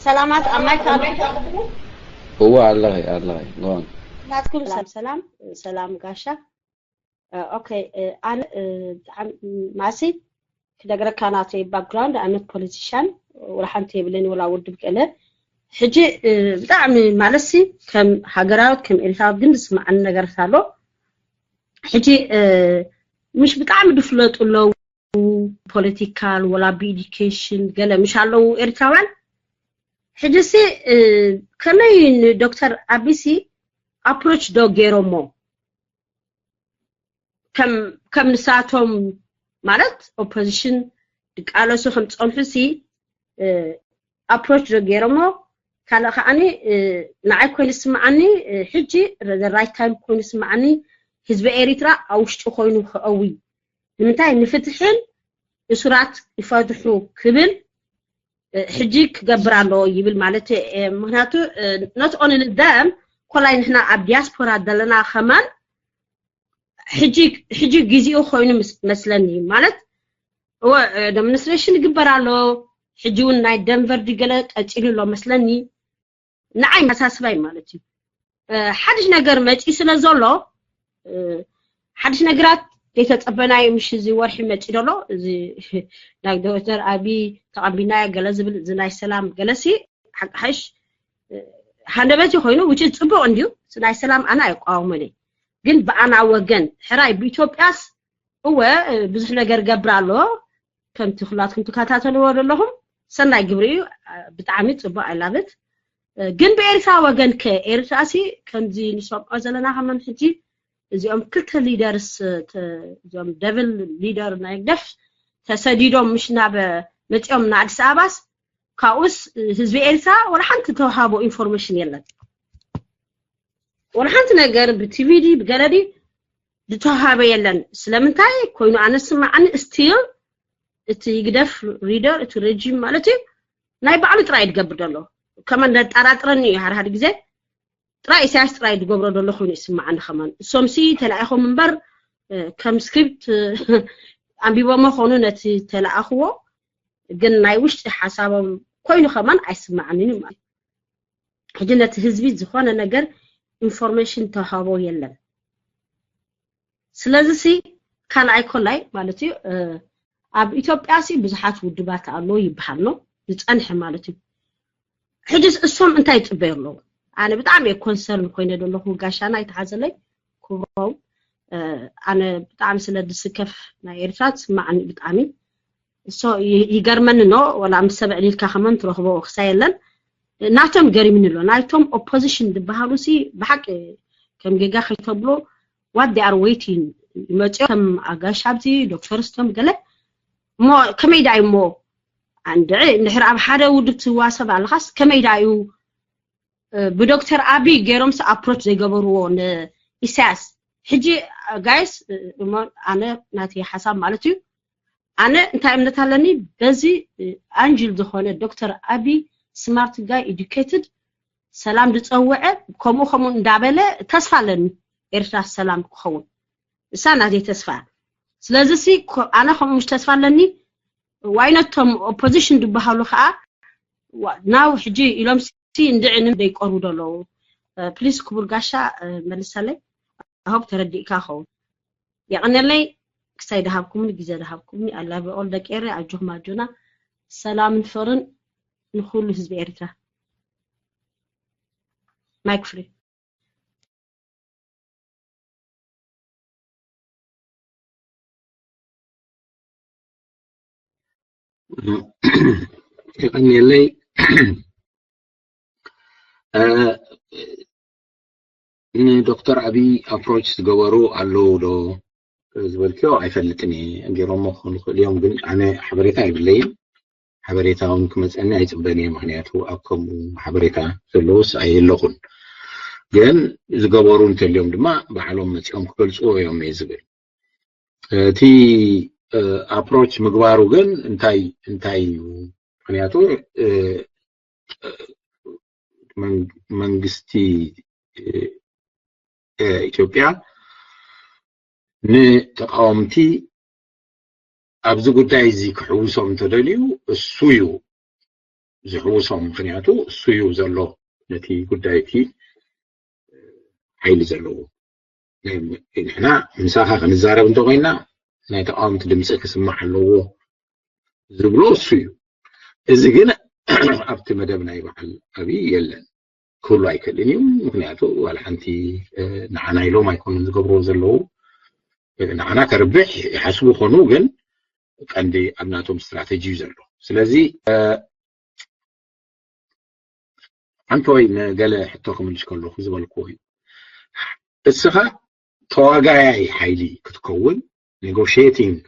ሰላማት ኣብ ማይክ ኣሎ። እዋ ኣለኺ ኣለኺ ጎን ናትኩም ሰላም ሰላም ሰላም ጋሻ። ኦኬ፣ ኣነ ብጣዕሚ ማሲ ክነግረካ ናተይ ባክግራውንድ፣ ኣነ ፖለቲሻን ወላ ሓንቲ የብለኒ ወላ ውድብ ገለ። ሕጂ ብጣዕሚ ማለትሲ ከም ሃገራዊት ከም ኤርትራዊት ግን ዝስምዓኒ ነገራት ኣሎ። ሕጂ ምሽ ብጣዕሚ ዝፍለጡ ኣለዉ፣ ፖለቲካል ወላ ብኤዱኬሽን ገለ ምሽ ኣለዉ ኤርትራውያን። ሕጂ ሲ ከመይ ንዶክተር ኣቢሲ ኣፕሮች ዶ ገይሮሞ? ከም ከም ንሳቶም ማለት ኦፖዚሽን ድቃለሱ ከም ጸንሑ ሲ ኣፕሮች ዶ ገይሮሞ? ካልእ ከዓኒ ንዓይ ኮይኑ ስምዓኒ፣ ሕጂ ራይት ታይም ኮይኑ ስምዓኒ፣ ህዝቢ ኤሪትራ ኣብ ውሽጢ ኮይኑ ክእዊ፣ ንምንታይ ንፍትሕን እሱራት ይፈትሑ ክብል ሕጂ ክገብር ኣለዎ ይብል ማለት። ምክንያቱ not only them፣ ኮላይ ንሕና ኣብ ዲያስፖራ ዘለና ከማን ሕጂ ግዜኡ ኮይኑ መስለኒ። ማለት እወ፣ ደሞንስትሬሽን ይግበር ኣሎ። ሕጂ እውን ናይ ደንቨር ድገለ ቀፂሉ ኣሎ መስለኒ። ንዓይ መሳስባይ ማለት እዩ። ሓድሽ ነገር መፂ ስለ ዘሎ፣ ሓድሽ ነገራት ዘይተፀበናዩ ምሽ እዚ ወርሒ መፂ ደሎ፣ እዚ ናይ ዶክተር ኣቢ ተቐቢልናዮ ገለ ዝብል፣ እዚ ናይ ሰላም ገለሲ ሓሽ ሃንደበት ኮይኑ ውጭ ፅቡቅ እንድዩ። ናይ ሰላም ኣነ ኣይቋወመን፣ ግን ብኣና ወገን ሕራይ ብኢትዮጵያስ እወ ብዙሕ ነገር ገብር ኣሎ። ከምቲ ኩላትኩም ትከታተልዎ ዘለኹም ሰናይ ግብሪ እዩ። ብጣዕሚ ፅቡቅ ኣይላብት። ግን ብኤርትራ ወገን ከ ኤርትራ ሲ ከምዚ ንሰምዖ ዘለና ከመን ሕጂ እዚኦም ክልተ ሊደርስ፣ እዚኦም ደብል ሊደር ናይ ህግደፍ ተሰዲዶም ምሽ ናብ መፂኦም ንኣዲስ ኣበባስ፣ ካብኡስ ህዝቢ ኤርትራ ወላ ሓንቲ ተዋሃቦ ኢንፎርሜሽን የለን። ወላ ሓንቲ ነገር ብቲቪዲ ብገለዲ ዝተዋሃበ የለን። ስለምንታይ ኮይኑ ኣነ ስምዓኒ ስቲል እቲ ይግደፍ ሊደር እቲ ሬጂም ማለት እዩ ናይ ባዕሉ ጥራይ ድገብር ዘሎ። ከመን ደጠራጥረኒ እዩ ሓድሓድ ግዜ ጥራይ ኢሳያስ ጥራይ ድገብሮ ዘሎ ኮይኑ ይስምዓኒ። ከመን እሶምሲ ተላኢኾም እምበር ከም ስክሪፕት ኣንቢቦሞ ኾኑ ነቲ ተላኣኽዎ፣ ግን ናይ ውሽጢ ሓሳቦም ኮይኑ ከማን ኣይስምዓንን እዩ ማለት። ሕጂ ነቲ ህዝቢ ዝኾነ ነገር ኢንፎርሜሽን ተዋሃቦ የለን። ስለዚ ሲ ካልኣይ ኮላይ ማለት እዩ ኣብ ኢትዮጵያ ሲ ብዙሓት ውድባት ኣለዉ ይበሃል ነው ዝጸንሐ ማለት እዩ። ሕጅስ እሶም እንታይ ይጽበዩ ኣለዉ? ኣነ ብጣዕሚ እየ ኮንሰርን ኮይነ ዘለኹ። ጋሻና ይተሓዘለይ ክብሮም፣ ኣነ ብጣዕሚ ስለ ድስከፍ ናይ ኤርትራ ትስማዕኒ ብጣዕሚ እሶ ይገርመኒ ኖ ወላ ምስ ሰብ ዕሊልካ ከመን ትረኽቦ ክሳ የለን። ናቶም ገሪምኒ ኣሎ። ናይቶም ኦፖዚሽን ዝበሃሉ ሲ ብሓቂ ከም ጌጋ ከይተብሎ what they are waiting ይመፅኦ ከም ኣጋሽ ኣብዚ ዶክተር ስቶም ገለ እሞ ከመይ ዳ እሞ ኣንድዒ እንድሕር ኣብ ሓደ ውድብ ትዋሰብ ኣለኻስ ከመይ ዳ እዩ ብዶክተር ኣቢ ገይሮምስ ኣፕሮች ዘይገበርዎ ንኢሳያስ? ሕጂ ጋይስ ኣነ ናቲ ሓሳብ ማለት እዩ። ኣነ እንታይ እምነት ኣለኒ በዚ ኣንጅል ዝኾነ ዶክተር ኣቢ ስማርት ጋይ ኤዱኬትድ ሰላም ዝፀውዐ ከምኡ ከምኡ እንዳበለ ተስፋ ኣለኒ ኤርትራ ሰላም ክኸውን እሳ ናተይ ተስፋ። ስለዚ ሲ ኣነ ከምኡ ምሽ ተስፋ ኣለኒ። ዋይነቶም ኦፖዚሽን ዝበሃሉ ከዓ ናው ሕጂ ኢሎም ሲ እንድዕንም ዘይቀርቡ ዘለዉ። ፕሊስ ክቡር ጋሻ መልሰለይ። ኣሆብ ተረዲእካ ኸውን። የቐነለይ ክሳይ ደሃብኩምኒ ግዜ ደሃብኩምኒ ኣላበ ኦል ደቂ ኤረ ኣጆኹም ኣጆና። ሰላምን ፍቕርን ንኹሉ ህዝቢ ኤርትራ። ማይክ ፍሪ። የቐንየለይ። ንዶክተር ኣብይ ኣፕሮች ዝገበሩ ኣለዉ ዶ ዝበልክዮ ኣይፈልጥን እየ። ገይሮሞ ክኾኑ ይኽእሉ እዮም፣ ግን ኣነ ሓበሬታ የብለይን። ሓበሬታ እውን ክመፀኒ ኣይፅበን እየ፣ ምክንያቱ ኣብ ከምኡ ሓበሬታ ዘለዎስ ኣየለኹን። ግን ዝገበሩ እንተልዮም ድማ ባዕሎም መፂኦም ክገልፅዎ እዮም እየ ዝብል። እቲ ኣፕሮች ምግባሩ ግን እንታይ እንታይ እዩ? ምክንያቱ መንግስቲ ኢትዮጵያ ንተቃወምቲ ኣብዚ ጉዳይ እዚ ክሕውሶም እንተደልዩ እሱ እዩ ዝሕውሶም። ምክንያቱ እሱ እዩ ዘሎ ነቲ ጉዳይ እቲ ሓይሊ ዘለዎ። ንሕና ምሳኻ ክንዛረብ እንተኮይና ናይ ተቃወምቲ ድምፂ ክስማዕ ኣለዎ ዝብሎ እሱ እዩ። እዚ ግን ኣብቲ መደብ ናይ በዓል ኣብይ የለን፣ ክህሉ ኣይክእልን እዩ። ምክንያቱ ዋላ ሓንቲ ንዓና ኢሎም ኣይኮኑን ዝገብርዎ ዘለዉ፣ ንዓና ከርብሕ ይሓስቡ ኮኑ፣ ግን ቀንዲ ኣብ ናቶም ስትራተጂ እዩ ዘሎ። ስለዚ ሓንቲ ወይ ንገለ ሕቶ ክምልሽ ከለኹ ዝበልክዎ እዩ። እስኻ ተዋጋያይ ሓይሊ ክትከውን ኔጎሽቲንግ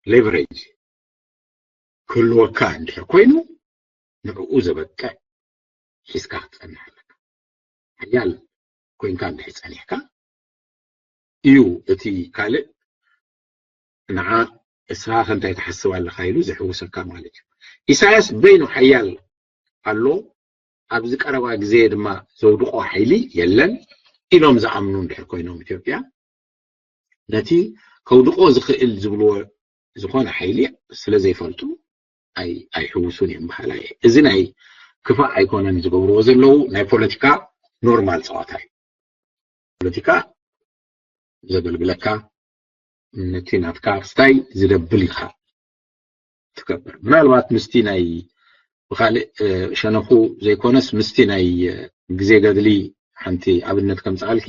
ሌቨሬጅ ክህልወካ እንድሕር ኮይኑ ንዕኡ ዘበቅዕ ሒዝካ ክትጸንሕ ኣለካ። ሓያል ኮይንካ እንድሕር ጸኒሕካ እዩ እቲ ካልእ ንዓ እስኻ ከ እንታይ ትሓስብ ኣለኻ ኢሉ ዝሕውሰካ ማለት እዩ። ኢሳያስ በይኑ ሓያል ኣሎ፣ ኣብዚ ቀረባ ግዜ ድማ ዘውድቆ ሓይሊ የለን ኢሎም ዝኣምኑ እንድሕር ኮይኖም ኢትዮጵያ ነቲ ከውድቆ ዝኽእል ዝብልዎ ዝኾነ ሓይሊ ስለ ዘይፈልጡ ኣይሕውሱን እዮም በሃላ እየ። እዚ ናይ ክፋእ ኣይኮነን ዝገብርዎ ዘለዉ፣ ናይ ፖለቲካ ኖርማል ፀዋታ እዩ። ፖለቲካ ዘገልግለካ ነቲ ናትካ ስታይ ዝደብል ኢኻ ትገብር። ምናልባት ምስቲ ናይ ብካልእ ሸነኹ ዘይኮነስ ምስቲ ናይ ግዜ ገድሊ ሓንቲ ኣብነት ከምፅኣልኪ፣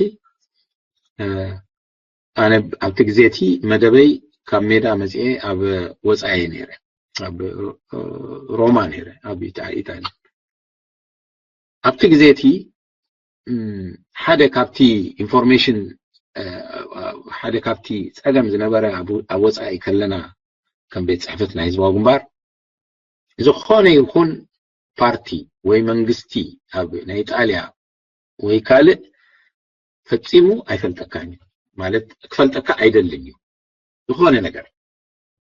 ኣነ ኣብቲ ግዜ እቲ መደበይ ካብ ሜዳ መፅኤ ኣብ ወፃኢ ነይረ፣ ኣብ ሮማ ነይረ፣ ኣብ ኢጣሊ። ኣብቲ ግዜ እቲ ሓደ ካብቲ ኢንፎርሜሽን ሓደ ካብቲ ፀገም ዝነበረ ኣብ ወፃኢ ከለና ከም ቤት ፅሕፈት ናይ ህዝባዊ ግንባር ዝኾነ ይኹን ፓርቲ ወይ መንግስቲ ኣብ ናይ ኢጣልያ ወይ ካልእ ፈጺሙ ኣይፈልጠካን እዩ። ማለት ክፈልጠካ ኣይደልን እዩ። ዝኾነ ነገር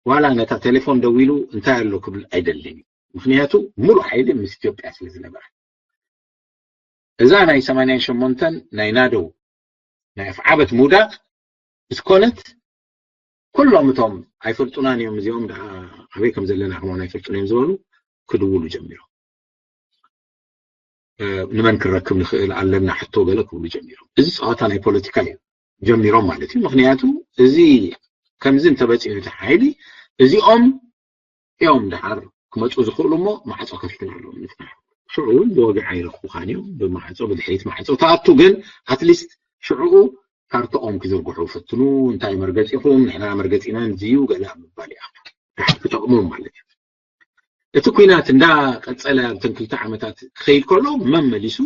ዋላ ነታ ቴሌፎን ደዊሉ እንታይ ኣሎ ክብል ኣይደልን እዩ። ምክንያቱ ሙሉእ ሓይሊ ምስ ኢትዮጵያ ስለ ዝነበረ እዛ ናይ ሰማንያን ሸሞንተን ናይ ናደው ናይ ኣፍዓበት ምውዳቅ ምስ ኮነት ኩሎም እቶም ኣይፈልጡናን እዮም እዚኦም ደኣ ኣበይ ከም ዘለና ከማን ኣይፈልጡን እዮም ዝበሉ ክድውሉ ጀሚሮም። ንመን ክንረክብ ንኽእል ኣለና ሕቶ ገለ ክብሉ ጀሚሮም። እዚ ፀዋታ ናይ ፖለቲካ እዩ ጀሚሮም ማለት እዩ። ምክንያቱ እዚ ከምዚ እንተበፂሑ እቲ ሓይሊ እዚኦም እዮም ደሓር ክመፁ ዝኽእሉ እሞ ማዕፆ ከፊትና ኣለዎም ንፍታሕ። ሽዑ እውን ብወግዒ ኣይረኽቡኻን እዮም። ብማዕፆ ብድሕሪት ማዕፆ ተኣቱ ግን ኣትሊስት ሽዕኡ ካርተኦም ክዝርግሑ ፈትኑ። እንታይ መርገፂኹም? ንሕና መርገፂና ንዝዩ ገለ ኣብ ምባል ይኣቱ። ደሓር ክጠቕሞም ማለት እዩ። እቲ ኲናት እንዳቀፀለ ኣብተን ክልተ ዓመታት ክኸይድ ከሎ መመሊሱ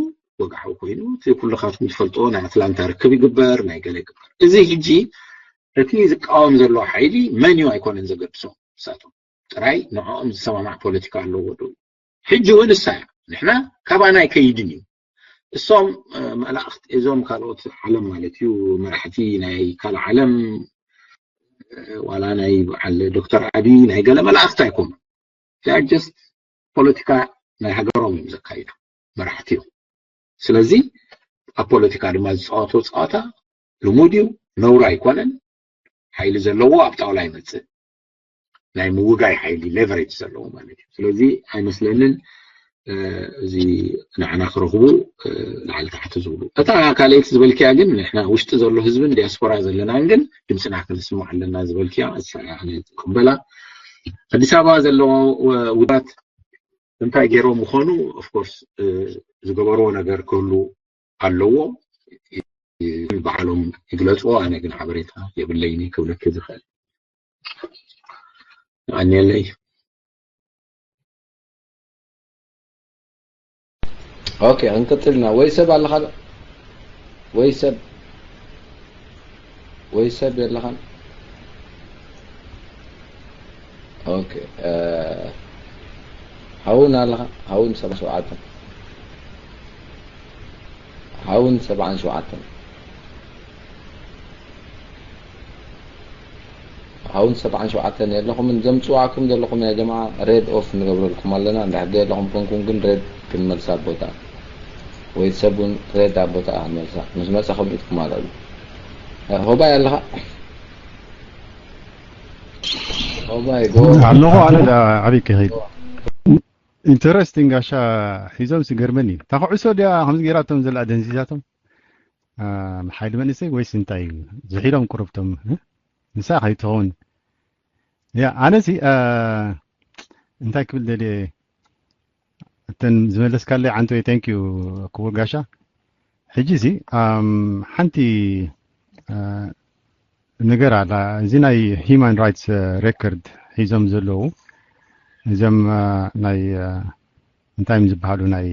ወግዓዊ ኮይኑ እቲ ኩልኻትኩም ትፈልጥዎ ናይ ኣትላንታ ርክብ ይግበር ናይ ገለ ይግበር። እዚ ሕጂ እቲ ዝቃወም ዘሎ ሓይሊ መን እዩ ኣይኮነን ዘገድሶም ንሳቶም ጥራይ ንዕኦም ዝሰማማዕ ፖለቲካ ኣለዎ ዶ? ሕጂ እውን እሳ እያ። ንሕና ካባና ኣይከይድን እዩ። እሶም መላእክት እዞም ካልኦት ዓለም ማለት እዩ መራሕቲ ናይ ካልእ ዓለም ዋላ ናይ በዓል ዶክተር ኣብይ ናይ ገለ መላእክት ኣይኮኑ። ጀስት ፖለቲካ ናይ ሃገሮም እዮም ዘካይዱ መራሕቲ እዮም። ስለዚ ኣብ ፖለቲካ ድማ ዝፃወቶ ፀዋታ ልሙድ እዩ፣ ነውሪ ኣይኮነን። ሓይሊ ዘለዎ ኣብ ጣውላ ይመፅእ። ናይ ምውጋይ ሓይሊ ሌቨሬጅ ዘለዎ ማለት እዩ። ስለዚ ኣይመስለንን እዚ ንዓና ክረኽቡ ላዕሊ ታሕቲ ዝብሉ። እታ ካልኣይቲ ዝበልክያ ግን ንሕና ውሽጢ ዘሎ ህዝብን ዲያስፖራ ዘለናን ግን ድምፅና ክንስማዕ ኣለና ዝበልክያ እሳ እያ ኣነ ዝቅበላ። ኣዲስ ኣበባ ዘለዎ ውድባት እንታይ ገይሮም ምኾኑ ኦፍኮርስ ዝገበርዎ ነገር ክህሉ ኣለዎ። ባዕሎም ይግለፅዎ። ኣነ ግን ሓበሬታ የብለይኒ ክብለኪ ዝኽእል። ኣንየለይ። ኦኬ፣ ክንቅፅል ኢና። ወይ ሰብ ኣለኻ ዶ? ወይ ሰብ ወይ ሰብ የለኻን? ኦኬ፣ ሓውን ኣለኻ? ሓውን ሰብዓ ሸውዓተ ሓውን ሰብዓን ሸውዓተን ሓውን ሰብዓን ሸውዓተን የለኹምን ዘምፅዋዕኩም ዘለኹም ያ ጀማዓ ሬድ ኦፍ ንገብረልኩም ኣለና። እንድሕር የለኹም ኮንኩም ግን ሬድ ክንመልሳ ቦታ ወይ ሰብ እውን ሬድ ኣብ ቦታ ክንመልሳ ምስ መፀኹም ኢድኩም ኣልዕሉ። ሆባይ ኣለኻ? ሆባይ ጎ ኣለኹ ኣነ። ኣበይ ክኸይድ? ኢንተረስቲንግ ጋሻ ሒዞም ስገርመኒ። እታ ኩዕሶ ድያ ከምዚ ገይራቶም ዘላ ደንዚዛቶም? ሓይሊ መንእሰይ ወይስ እንታይ እዩ ዝሒሎም ቁርብቶም? ንሳ ከይትኸውን። ያ ኣነሲ እንታይ ክብል ደልየ? እተን ዝመለስካለይ ዓንተወይ፣ thank you ክቡር ጋሻ። ሕጂ ሲ ሓንቲ ነገር ኣላ። እዚ ናይ ሂማን ራይትስ ሬከርድ ሒዞም ዘለዉ እዞም ናይ እንታይ እዮም ዝበሃሉ፣ ናይ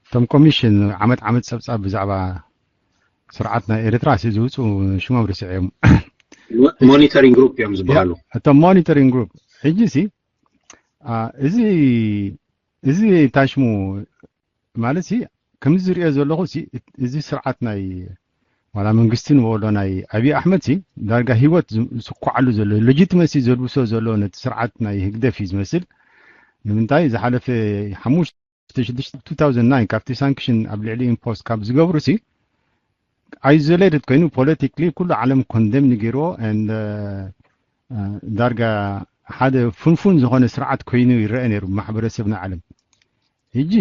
እቶም ኮሚሽን ዓመት ዓመት ጸብጻብ ብዛዕባ ስርዓት ናይ ኤርትራ ሲ ዝውፁ ሽሞም ርስዕ እዮም። ሞኒተሪንግ ግሩፕ እዮም ዝበሃሉ። እቶም ሞኒተሪንግ ግሩፕ ሕጂ ሲ እዚ እዚ ታሽሙ ማለት ሲ ከምዚ ዝሪኦ ዘለኹ ሲ እዚ ስርዓት ናይ ዋላ መንግስቲ ንበሎ ናይ ኣብይ ኣሕመድ ሲ ዳርጋ ህይወት ዝስኳዓሉ ዘሎ ሌጂትመሲ ዘልብሶ ዘሎ ነቲ ስርዓት ናይ ህግደፍ እዩ ዝመስል። ንምንታይ ዝሓለፈ ሓሙሽተ ሽዱሽተ two thousand nine ካብቲ ሳንክሽን ኣብ ልዕሊ ኢምፖስ ካብ ዝገብሩ ሲ ኣይዞሌትድ ኮይኑ ፖለቲክሊ ኩሉ ዓለም ኮንደም ንገይርዎ and ዳርጋ ሓደ ፍንፉን ዝኾነ ስርዓት ኮይኑ ይረአ ነይሩ ማሕበረሰብና ዓለም። ሕጂ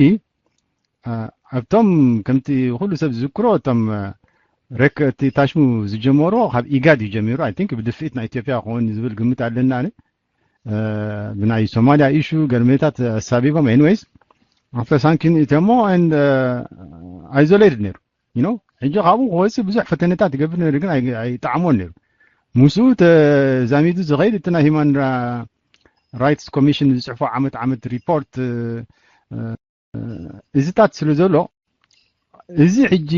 ኣብቶም ከምቲ ኩሉ ሰብ ዝዝክሮ እቶም ረክ እቲ ታሽሙ ዝጀመሮ ካብ ኢጋድ እዩ ጀሚሩ። I think ብድፍኢት ናይ ኢትዮጵያ ክኸውን ዝብል ግምት ኣለና። ብናይ ሶማሊያ ኢሹ ገርሜታት ኣሳቢቦም anyways ኣፍተ ሳንኪን እተሞ and isolated ነይሩ። You know ሕጂ ካብኡ ክወፅእ ብዙሕ ፈተነታት ይገብር ነይሩ፣ ግን ኣይጠዓሞን ነይሩ። ምስኡ ተዛሚዱ ዝኸይድ እቲ ናይ ሂማን ራይትስ ኮሚሽን ዝፅሕፎ ዓመት ዓመት ሪፖርት እዚታት ስለ ዘሎ እዚ ሕጂ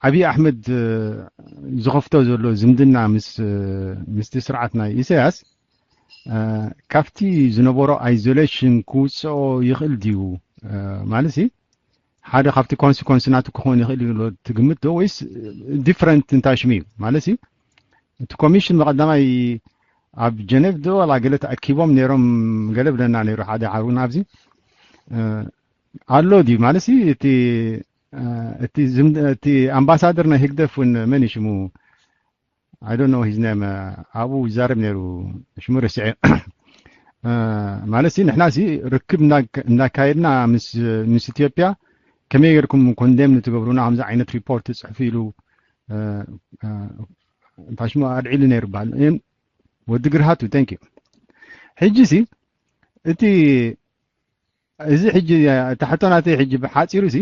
ኣብይ ኣሕመድ ዝኸፍቶ ዘሎ ዝምድና ምስቲ ስርዓት ናይ ኢሳያስ ካብቲ ዝነበሮ ኣይዞሌሽን ክውፅኦ ይኽእል ድዩ? ማለት ሓደ ካብቲ ኮንሲኮንስ ናቱ ክኸውን ይኽእል እዩ ትግምት ዶ ወይስ ዲፍረንት እንታይ ሽሙ እዩ? ማለት እቲ ኮሚሽን ብቐዳማይ ኣብ ጀኔቭ ዶ ዋላ ገለ ተኣኪቦም ነይሮም ገለ ብለና ነይሩ ሓደ ሓውና ኣብዚ ኣሎ ድዩ ማለት እቲ እቲ ኣምባሳደር ናይ ህግደፍ እውን መን እዩ ሽሙ? I don't know his name. ኣብኡ ይዛረብ ነይሩ ሽሙ ረሲዐ። ማለት ሲ ንሕና ሲ ርክብ እንዳካየድና ምስ ኢትዮጵያ ከመይ ጌርኩም ኮንደም ንትገብሩና ከምዚ ዓይነት ሪፖርት ትፅሕፉ ኢሉ እንታይ ሽሙ ኣድዒሉ ነይሩ በሃል ወዲ ግርሃቱ። Thank you። ሕጂ ሲ እቲ እዚ ሕጂ እታ ሕቶ ናተይ ሕጂ ብሓፂሩ ሲ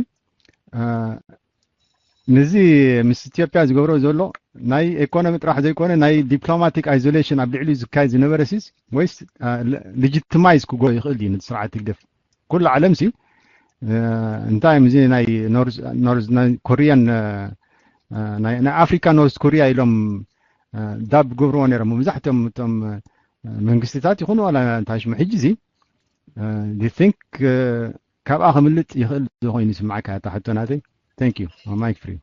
ነዚ ምስ ኢትዮጵያ ዝገብሮ ዘሎ ናይ ኢኮኖሚ ጥራሕ ዘይኮነ ናይ ዲፕሎማቲክ ኣይዞሌሽን ኣብ ልዕሊ ዝካየድ ዝነበረ ሲስ ወይስ ሌጂቲማይዝ ክጎ ይኽእል እዩ ነቲ ስርዓት ህግደፍ? ኩሉ ዓለም ሲ እንታይ እዚ ናይ ኮሪያን ናይ ኣፍሪካ ኖርዝ ኮሪያ ኢሎም ዳብ ገብርዎ ነይሮም መብዛሕትኦም እቶም መንግስትታት ይኹኑ ዋላ እንታይ ሽሙ ሕጂ ዚ ዩ ቲንክ ካብኣ ክምልጥ ይኽእል ዝኾይኑ ይስምዓካ እታ ሕቶ ናተይ? Thank you. Mic free.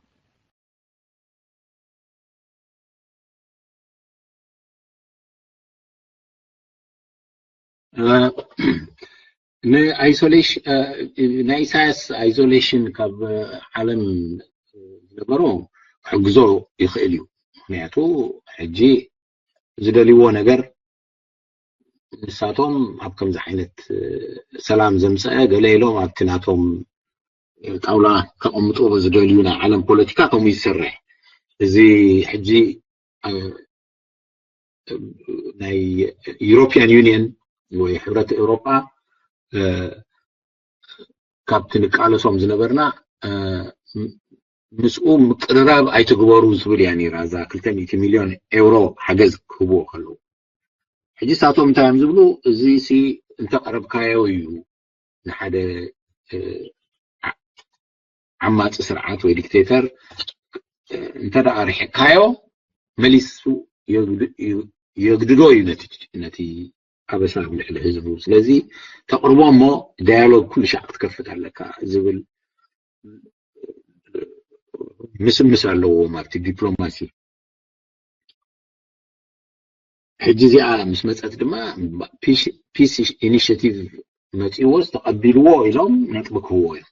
ንኣይሶሌሽን ናይ ኢሳያስ ኣይዞሌሽን ካብ ዓለም ዝነበሮ ክሕግዞ ይኽእል እዩ። ምክንያቱ ሕጂ ዝደልይዎ ነገር ንሳቶም ኣብ ከምዚ ዓይነት ሰላም ዘምፀአ ገለ ኢሎም ኣብቲ ናቶም ጣውላ ከቐምጥዎ ዝደልዩ ናይ ዓለም ፖለቲካ ከምኡ ይሰርሕ። እዚ ሕጂ ናይ ዩሮፒያን ዩኒየን ወይ ሕብረት ኤውሮጳ ካብቲ ንቃለሶም ዝነበርና ምስኡ ምቅርራብ ኣይትግበሩ ዝብል እያ ነይራ እዛ ክልተ ሚእቲ ሚልዮን ኤውሮ ሓገዝ ክህብዎ ከለዉ። ሕጂ ሳቶም እንታይ እዮም ዝብሉ? እዚ ሲ እንተቀረብካዮ እዩ ንሓደ ዓማፂ ስርዓት ወይ ዲክቴተር እንተ ደኣ ርሕቅካዮ መሊሱ የግድዶ እዩ ነቲ ኣበሳ ኣብ ልዕሊ ህዝቡ። ስለዚ ተቕርቦ እሞ ዳያሎግ ኩሉ ሻዕ ክትከፍት ኣለካ ዝብል ምስምስ ኣለዎም ኣብቲ ዲፕሎማሲ። ሕጂ እዚኣ ምስ መፀት ድማ ፒስ ኢኒሽቲቭ መፂዎ ዝተቐቢልዎ ኢሎም ነጥቢ ክህብዎ እዮም።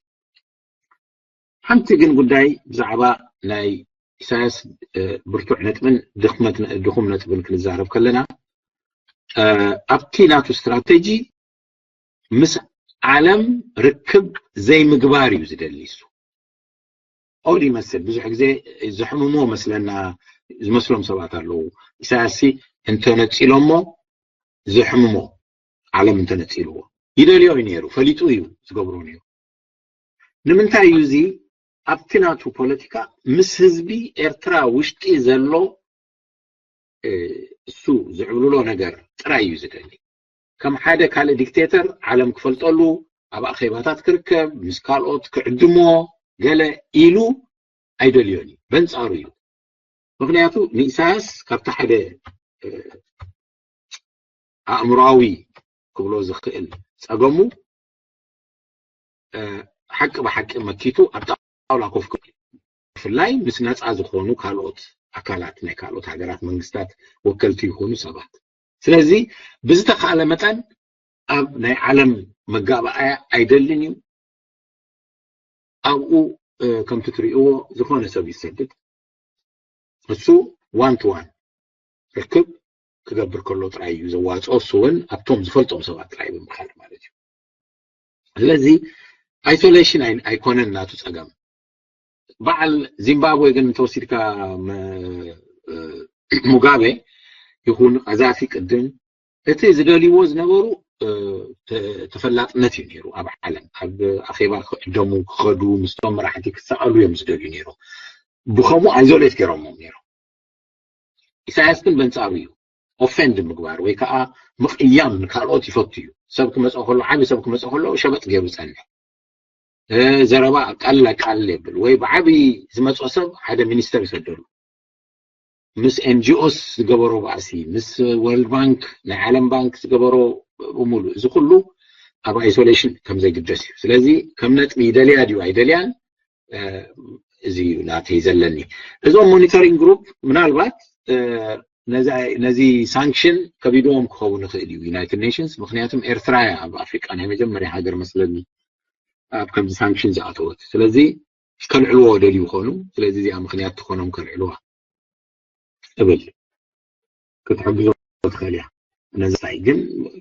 ሓንቲ ግን ጉዳይ ብዛዕባ ናይ ኢሳያስ ብርቱዕ ነጥብን ድኽመት ድኹም ነጥብን ክንዛረብ ከለና ኣብቲ ናቱ ስትራተጂ ምስ ዓለም ርክብ ዘይምግባር እዩ ዝደሊ። እሱ ኦድ ይመስል ብዙሕ ግዜ ዝሕምሞ መስለና ዝመስሎም ሰባት ኣለዉ። ኢሳያስ እንተነፂሎሞ ዝሕምሞ ዓለም እንተነፂልዎ ይደልዮ እዩ ነይሩ፣ ፈሊጡ እዩ ዝገብሮ ነይሩ። ንምንታይ እዩ እዚ ኣብቲ ናቱ ፖለቲካ ምስ ህዝቢ ኤርትራ ውሽጢ ዘሎ እሱ ዝዕብልሎ ነገር ጥራይ እዩ ዝደሊ። ከም ሓደ ካልእ ዲክቴተር ዓለም ክፈልጠሉ ኣብ ኣኼባታት ክርከብ ምስ ካልኦት ክዕድሞ ገለ ኢሉ ኣይደልዮን እዩ፣ በንጻሩ እዩ። ምክንያቱ ንኢሳያስ ካብቲ ሓደ ኣእምሮኣዊ ክብሎ ዝኽእል ጸገሙ ሓቂ ብሓቂ መኪቱ ኣብ ጣውላ ኮፍ ክብል፣ ብፍላይ ምስ ነፃ ዝኾኑ ካልኦት ኣካላት ናይ ካልኦት ሃገራት መንግስታት ወከልቲ ይኹኑ ሰባት። ስለዚ ብዝተኻእለ መጠን ኣብ ናይ ዓለም መጋባኣያ ኣይደልን እዩ። ኣብኡ ከምቲ ትሪእዎ ዝኾነ ሰብ ይሰድድ፣ እሱ ዋን ቱ ዋን ርክብ ክገብር ከሎ ጥራይ እዩ ዘዋፅኦ። እሱ እውን ኣብቶም ዝፈልጦም ሰባት ጥራይ ብምኻድ ማለት እዩ። ስለዚ ኣይሶሌሽን ኣይኮነን ናቱ ፀገም። በዓል ዚምባብዌ ግን እንተወሲድካ ሙጋቤ ይኹን ቀዛፊ ቅድም እቲ ዝደልይዎ ዝነበሩ ተፈላጥነት እዩ ነይሩ ኣብ ዓለም። ኣብ ኣኼባ ክዕደሙ ክኸዱ ምስቶም መራሕቲ ክሰኣሉ እዮም ዝደልዩ ነይሩ። ብኸምኡ ኣይዞሌት ገይሮሞም ነይሮም። ኢሳያስ ግን በንጻሩ እዩ ኦፌንድ ምግባር ወይ ከዓ ምቕያም ንካልኦት ይፈቱ እዩ። ሰብ ክመፅኦ ከሎ፣ ዓቢ ሰብ ክመፅኦ ከሎ ሸበጥ ገይሩ ይጸንሕ። ዘረባ ቃል ቃል የብል ወይ ብዓቢ ዝመፅኦ ሰብ ሓደ ሚኒስተር ይሰደሉ። ምስ ኤንጂኦስ ዝገበሮ ባእሲ፣ ምስ ወርልድ ባንክ፣ ናይ ዓለም ባንክ ዝገበሮ ብምሉ፣ እዚ ኩሉ ኣብ ኣይሶሌሽን ከም ዘይግደስ እዩ። ስለዚ ከም ነጥቢ ይደልያ ድዩ ኣይደልያን፣ እዚ እዩ ናተይ ዘለኒ። እዞም ሞኒተሪንግ ግሩፕ ምናልባት ነዚ ሳንክሽን ከቢድዎም ክኸውን ይኽእል እዩ ዩናይትድ ኔሽንስ። ምክንያቱም ኤርትራ እያ ኣብ ኣፍሪቃ ናይ መጀመርያ ሃገር መስለኒ ኣብ ከምዚ ሳንክሽን ዝኣተወት። ስለዚ ከልዕልዎ ደልዩ ይኾኑ። ስለዚ እዚኣ ምክንያት ትኾኖም ከልዕልዋ እብል። ክትሕግዞ ትኽእል እያ። ነዚ ግን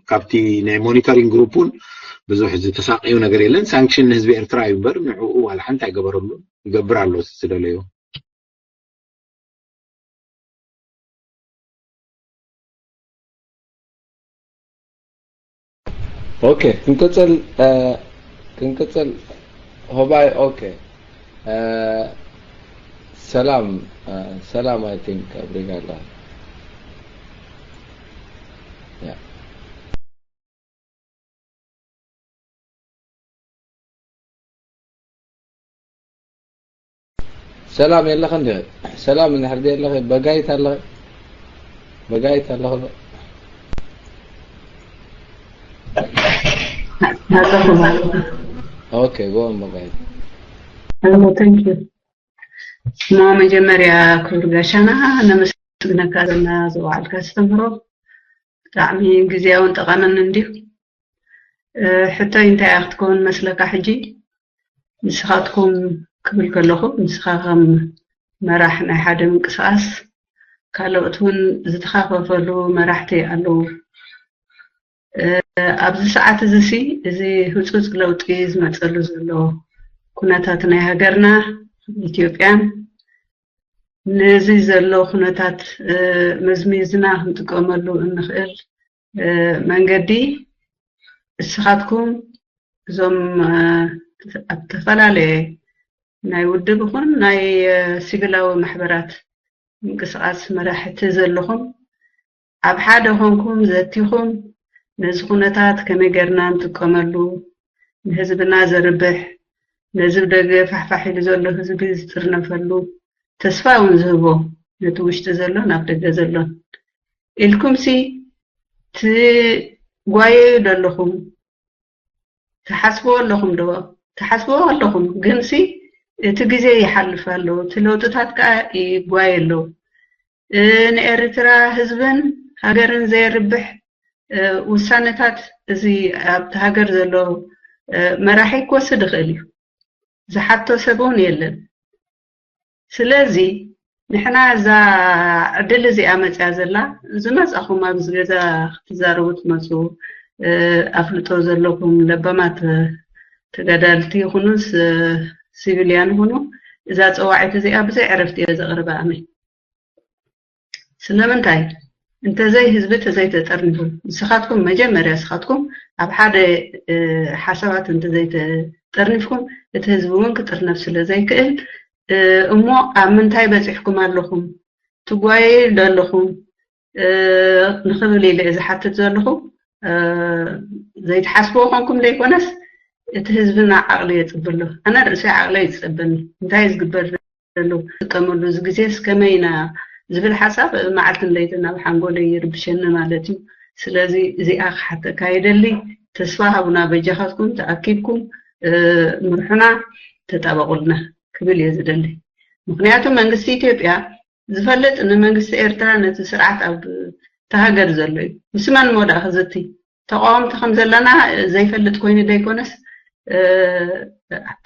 ካብቲ ናይ ሞኒተሪንግ ግሩፕ እውን ብዙሕ ዝተሳቀዩ ነገር የለን። ሳንክሽን ንህዝቢ ኤርትራ እዩ እምበር ንዕኡ ዋላ ሓንቲ ኣይገበረሉን። ይገብር ኣሎ ዝደለዮ። ኦኬ ክንቅጽል ክንቅጽል ሆባይ ኦኬ ሰላም ሰላም I think አብሪጋላ ሰላም የለኸ እንዲ ሰላም እንድሕር የለኸ በጋይት ኣለኸ በጋይት ኣለኸ ኦኬ ጎን በጋይት ሄሎ thank you እሞ መጀመርያ ክቡር ጋሻና ነመስግነካ ዘና ዝወዓልካ ኣስተምህሮ ብጣዕሚ ግዜያውን ጠቓምን እንድዩ ሕቶይ እንታይ እያ ክትከውን መስለካ ሕጂ ንስኻትኩም ክብል ከለኹ ንስኻ ከም መራሕ ናይ ሓደ ምንቅስቃስ ካልኦት እውን ዝተኻፈፈሉ መራሕቲ ኣለዉ ኣብዚ ሰዓት እዚ ሲ እዚ ህፁፅ ለውጢ ዝመፀሉ ዘሎ ኩነታት ናይ ሃገርና ኢትዮጵያን ነዚ ዘሎ ኩነታት መዝሚዝና ክንጥቀመሉ እንኽእል መንገዲ እስኻትኩም እዞም ኣብ ዝተፈላለየ ናይ ውድብ ይኹን ናይ ሲቪላዊ ማሕበራት ምንቅስቃስ መራሕቲ ዘለኹም ኣብ ሓደ ኮንኩም ዘቲኹም ነዚ ኩነታት ከመይ ጌርና ንጥቀመሉ ንህዝብና ዘርብሕ ነዚ ብደገ ፋሕፋሕ ኢሉ ዘሎ ህዝቢ ዝጥርነፈሉ ተስፋ እውን ዝህቦ ነቲ ውሽጢ ዘሎን ኣብ ደገ ዘሎን ኢልኩምሲ ትጓየዩ ዶ ኣለኹም? ትሓስብዎ ኣለኹም ዶ? ትሓስብዎ ኣለኹም፣ ግንሲ እቲ ግዜ ይሓልፍ ኣሎ፣ እቲ ለውጥታት ከኣ ይጓየ ኣሎ። ንኤርትራ ህዝብን ሃገርን ዘየርብሕ ውሳነታት እዚ ኣብቲ ሃገር ዘሎ መራሒ ክወስድ ይኽእል እዩ። ዝሓቶ ሰብ እውን የለን። ስለዚ ንሕና እዛ ዕድል እዚኣ መፅያ ዘላ፣ ዝመፃኹም ኣብዚ ገዛ ክትዛረቡ ትመፁ፣ ኣፍልጦ ዘለኩም ለባማት ተጋዳልቲ ይኹኑስ ሲቪልያን ይኹኑ፣ እዛ ፀዋዒት እዚኣ ብዘይ ዕረፍቲ እየ ዘቕርባ ኣነ። ስለምንታይ? እንተዘይ ህዝቢ ተዘይተጠርኒፉ፣ ንስኻትኩም መጀመርያ ንስኻትኩም ኣብ ሓደ ሓሳባት እንተዘይተጠርኒፍኩም፣ እቲ ህዝቢ እውን ክጥርነፍ ስለዘይክእል፣ እሞ ኣብ ምንታይ በፂሕኩም ኣለኹም፣ ትጓየዩ ዶ ኣለኹም ንኽብል ኢለ እየ ዝሓትት ዘለኹ። ዘይትሓስብዎ ኮንኩም ዘይኮነስ፣ እቲ ህዝብና ዓቕሊ የፅበሎ። ኣነ ርእሰይ ዓቕሊ ይፀበኒ። እንታይ እዩ ዝግበር ዘሎ? ዝጥቀመሉ እዚ ግዜስ ከመይ ኢና ዝብል ሓሳብ መዓልትን ለይትን ኣብ ሓንጎለይ ይርብሸኒ ማለት እዩ። ስለዚ እዚኣ ክሓተካ ይደሊ። ተስፋ ሃቡና፣ በጃኻትኩም ተኣኪብኩም ምርሑና፣ ተጣበቑልና ክብል እየ ዝደሊ። ምኽንያቱ መንግስቲ ኢትዮጵያ ዝፈልጥ ንመንግስቲ ኤርትራ ነቲ ስርዓት ኣብ ተሃገር ዘሎ እዩ። ምስ መን ሞ ደኣ ክዝቲ? ተቃወምቲ ከም ዘለና ዘይፈልጥ ኮይኑ ዘይኮነስ፣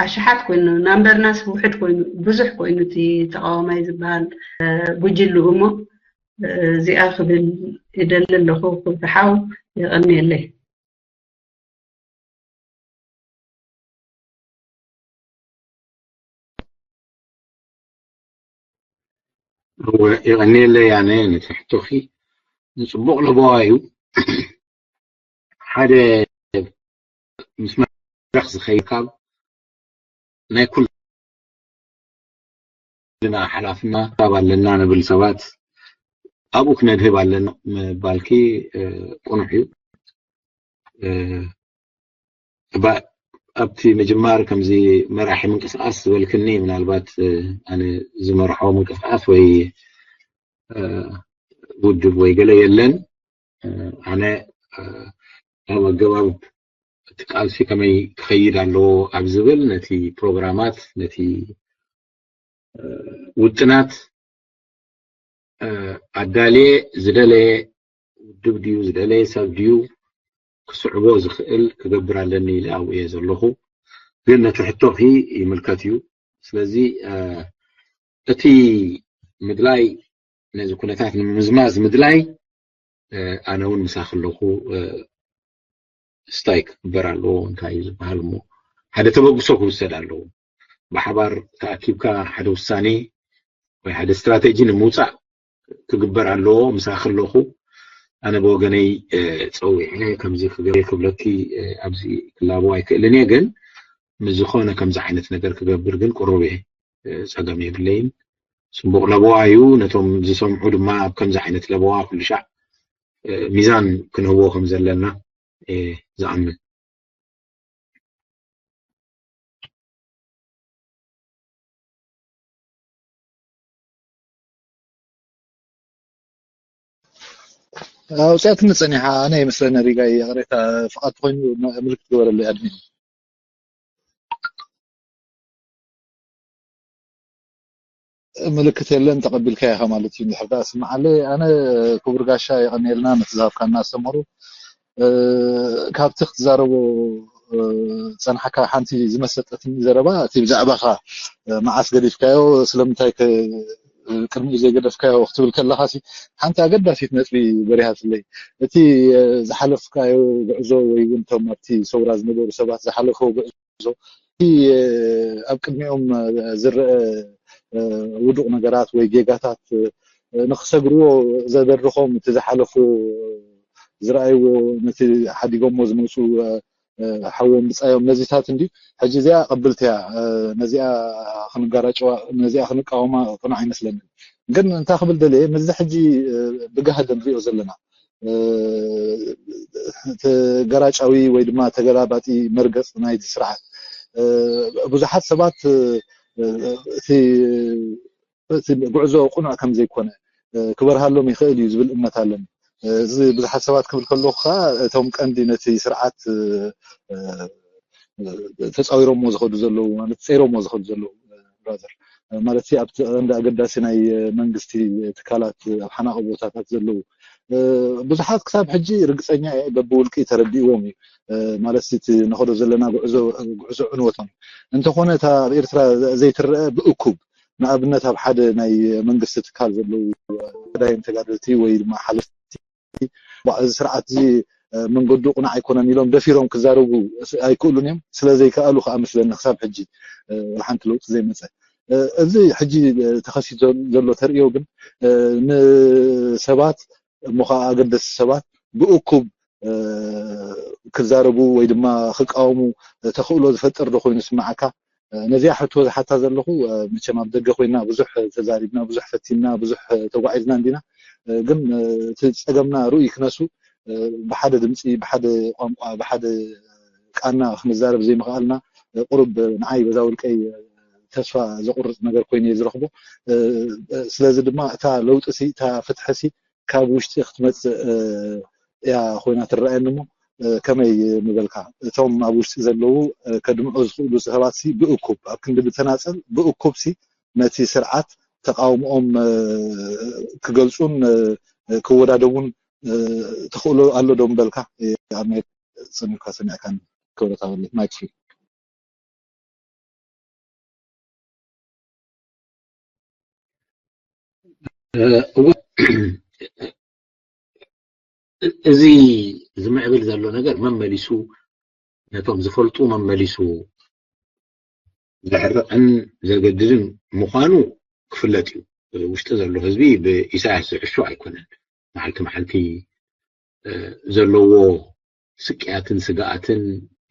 ኣሽሓት ኮይኑ፣ ናምበርናስ ውሕድ ኮይኑ፣ ብዙሕ ኮይኑ እቲ ተቃዋማይ ዝበሃል ጉጅልኡ እሞ፣ እዚኣ ክብል ይደሊ ኣለኹ። ክብሪ ሓው፣ የቐንየለይ። እወ፣ የቐንየለይ ኣነ ነቲ ሕቶኺ። ንጽቡቕ ለበዋ እዩ። ሓደ ምስ መድረኽ ዝኸይድ ካብ ናይ ኩልና ሓላፍና ካብ ኣለና ንብል ሰባት ኣብኡ ክነድህብ ኣለና ምባልኪ ቅኑዕ እዩ። ኣብቲ ምጅማር ከምዚ መራሒ ምንቅስቃስ ዝበልክኒ ምናልባት ኣነ ዝመርሖ ምንቅስቃስ ወይ ውድብ ወይ ገለ የለን። ኣነ ኣብ ኣገባብ እቲ ቃልሲ ከመይ ክኸይድ ኣለዎ ኣብ ዝብል ነቲ ፕሮግራማት ነቲ ውጥናት ኣዳልየ ዝደለየ ውድብ ድዩ ዝደለየ ሰብ ድዩ ክስዕቦ ዝኽእል ክገብር ኣለኒ ኢለ ኣብኡ እየ ዘለኹ። ግን ነቲ ሕቶኺ ይምልከት እዩ። ስለዚ እቲ ምድላይ ነዚ ኩነታት ንምምዝማዝ ምድላይ ኣነ እውን ምሳኺ ኣለኹ። ስታይ ክግበር ኣለዎ እንታይ እዩ ዝበሃል እሞ ሓደ ተበግሶ ክውሰድ ኣለዎ። ብሓባር ተኣኪብካ ሓደ ውሳኔ ወይ ሓደ ስትራቴጂ ንምውፃእ ክግበር ኣለዎ። ምሳኺ ኣለኹ። ኣነ ብወገነይ ፀዊዐ ከምዚ ክገብር ክብለኪ ኣብዚ ክላቦ ኣይክእልን እየ፣ ግን ምስ ዝኾነ ከምዚ ዓይነት ነገር ክገብር ግን ቅሩብ እየ። ፀገም የብለይን። ፅቡቕ ለበዋ እዩ። ነቶም ዝሰምዑ ድማ ኣብ ከምዚ ዓይነት ለበዋ ኩሉ ሻዕ ሚዛን ክንህቦ ከም ዘለና እየ ዝኣምን። ኣውፅኣትኒ ፀኒሓ ኣነ ይመስለኒ ሪጋይ ይቕሬታ ፍቓድ ተኾይኑ ምልክት ግበረለይ ኣድሚን። ምልክት የለን ተቐቢልካዮ ኢኻ ማለት እዩ እንድሕር ደኣ ስምዓለይ። ኣነ ክቡር ጋሻ የቐንየልና ነቲ ዝሃብካና ኣስተምህሮ። ካብቲ ክትዛረቦ ዝጸናሕካ ሓንቲ ዝመሰጠትኒ ዘረባ እቲ ብዛዕባኻ መዓስ ገዲፍካዮ ስለምንታይ ቅድሚኡ ዘይገደፍካዮ ክትብል ከለኻሲ ሓንቲ ኣገዳሲት ነጥቢ በሪሃትለይ። እቲ ዝሓለፍካዮ ጉዕዞ ወይ እውን እቶም ኣብቲ ሰውራ ዝነበሩ ሰባት ዝሓለፍዎ ጉዕዞ እቲ ኣብ ቅድሚኦም ዝረአ ውዱቕ ነገራት ወይ ጌጋታት ንኽሰግርዎ ዘደርኾም እቲ ዝሓለፉ ዝረኣይዎ ነቲ ሓዲጎሞ ዝመፁ ሓዎም ብፃዮም ነዚታት እንድዩ። ሕጂ እዚኣ ቅብልቲ እያ። ነዚኣ ክንጋራጨዋ ነዚኣ ክንቃወማ ቅኑዕ ኣይመስለንን። ግን እንታይ ክብል ደልየ ምስዚ ሕጂ ብጋህዲ ንሪኦ ዘለና ተገራጫዊ ወይ ድማ ተገላባጢ መርገፂ ናይቲ ስርዓት ብዙሓት ሰባት እቲ ጉዕዞ ቅኑዕ ከም ዘይኮነ ክበርሃሎም ይኽእል እዩ ዝብል እምነት ኣለኒ። እዚ ብዙሓት ሰባት ክብል ከለኹ ከዓ እቶም ቀንዲ ነቲ ስርዓት ተፃዊሮሞ ዝኸዱ ዘለዉ ማለት ፀይሮሞ ዝኸዱ ዘለዉ ብራዘር ማለት ኣብቲ ቀንዲ ኣገዳሲ ናይ መንግስቲ ትካላት ኣብ ሓናቐ ቦታታት ዘለዉ ብዙሓት ክሳብ ሕጂ ርግፀኛ እየ በብውልቂ ተረዲእዎም እዩ ማለት እቲ ንኸዶ ዘለና ጉዕዞ ዕንወቶም እንተኾነ እታ ኣብ ኤርትራ ዘይትረአ ብእኩብ ንኣብነት ኣብ ሓደ ናይ መንግስቲ ትካል ዘለዉ ተጋዳይን ተጋደልቲ ወይ ድማ ሓለፍቲ፣ እዚ ስርዓት እዚ መንገዱ ቅኑዕ ኣይኮነን ኢሎም ደፊሮም ክዛረቡ ኣይክእሉን እዮም። ስለ ዘይከኣሉ ከዓ መስለኒ ክሳብ ሕጂ ሓንቲ ለውጢ ዘይመፀ። እዚ ሕጂ ተኸሲቱ ዘሎ ተርእዮ ግን ንሰባት እሞ ከዓ ኣገደስቲ ሰባት ብእኩብ ክዛረቡ ወይ ድማ ክቃወሙ ተኽእሎ ዝፈጥር ዶ ኮይኑ ስምዓካ? ነዚኣ ሕቶ ዝሓታ ዘለኹ መቸም ኣብ ደገ ኮይና ብዙሕ ተዛሪብና፣ ብዙሕ ፈቲና፣ ብዙሕ ተጓዒዝና እንዲና። ግን እቲ ፀገምና ርኡይ ክነሱ ብሓደ ድምፂ፣ ብሓደ ቋንቋ፣ ብሓደ ቃና ክንዛረብ ዘይምኽኣልና ቁሩብ ንዓይ በዛ ውልቀይ ተስፋ ዘቁርፅ ነገር ኮይኑ እየ ዝረኽቦ። ስለዚ ድማ እታ ለውጢ ሲ እታ ፍትሒ ሲ ካብ ውሽጢ ክትመፅእ እያ ኮይና ትረኣየኒ እሞ ከመይ ምበልካ እቶም ኣብ ውሽጢ ዘለዉ ከድምዑ ዝኽእሉ ሰባት ሲ ብእኩብ ኣብ ክንዲ ብተናፀል ብእኩብ ሲ ነቲ ስርዓት ተቃውምኦም ክገልፁን ክወዳደቡን ተኽእሎ ኣሎ ዶ ምበልካ? ኣብ ናይ ፅንካ ሰሚዕካን ክብረት ኣበሊ ማይክ ፍሪ እዚ ዝምዕብል ዘሎ ነገር መመሊሱ ነቶም ዝፈልጡ መመሊሱ ዘሕርቕን ዘገድድን ምዃኑ ክፍለጥ እዩ። ውሽጢ ዘሎ ህዝቢ ብኢሳያስ ዝዕሾ ኣይኮነን። መዓልቲ መዓልቲ ዘለዎ ስቅያትን ስግኣትን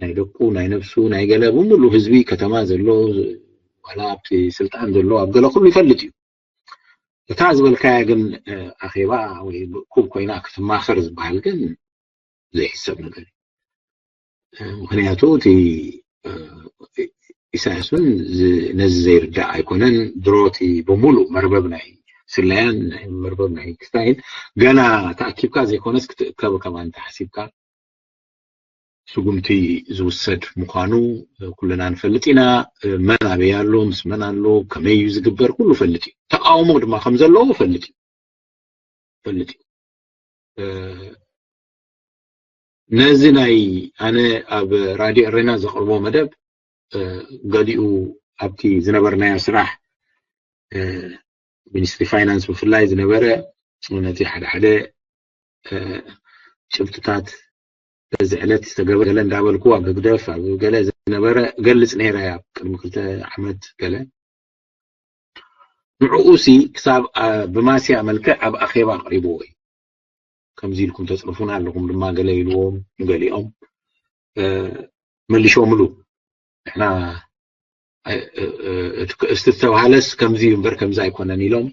ናይ ደቁ ናይ ነብሱ ናይ ገለ ብምሉ ህዝቢ ከተማ ዘሎ ዋላ ኣብቲ ስልጣን ዘሎ ኣብ ገለ ኩሉ ይፈልጥ እዩ። እታ ዝበልካያ ግን ኣኼባ ወይ ብእኩብ ኮይና ክትማኸር ዝበሃል ግን ዘይሕሰብ ነገር እዩ። ምክንያቱ እቲ ኢሳያስ እውን ነዚ ዘይርዳእ ኣይኮነን። ድሮ እቲ ብምሉእ መርበብ ናይ ስለያን መርበብ ናይ ክስታይን ገና ተኣኪብካ ዘይኮነስ ክትእከብ ከማን ተሓሲብካ ስጉምቲ ዝውሰድ ምዃኑ ኩልና ንፈልጥ ኢና። መን ኣበይ ኣሎ፣ ምስ መን ኣሎ፣ ከመይ እዩ ዝግበር ኩሉ ፈልጥ እዩ። ተቃውሞ ድማ ከም ዘለዎ ፈልጥ እዩ ፈልጥ እዩ። ነዚ ናይ ኣነ ኣብ ራድዮ ኤሬና ዘቕርቦ መደብ ገሊኡ ኣብቲ ዝነበርናዮ ስራሕ ሚኒስትሪ ፋይናንስ ብፍላይ ዝነበረ ነቲ ሓደ ሓደ ጭብጥታት በዚ ዕለት ዝተገበረ ገለ እንዳበልኩ ኣብ ህግደፍ ኣብ ገለ ዝነበረ ገልጽ ነይረ ኣብ ቅድሚ ክልተ ዓመት ገለ ንዕኡ ሲ ክሳብ ብማስያ መልክዕ ኣብ ኣኼባ ኣቕሪብዎ እዩ። ከምዚ ኢልኩም ተፅርፉና ኣለኹም ድማ ገለ ኢልዎም ንገሊኦም መሊሾምሉ። ንሕና እስቲ ዝተባሃለስ ከምዚ እዩ እምበር ከምዚ ኣይኮነን ኢሎም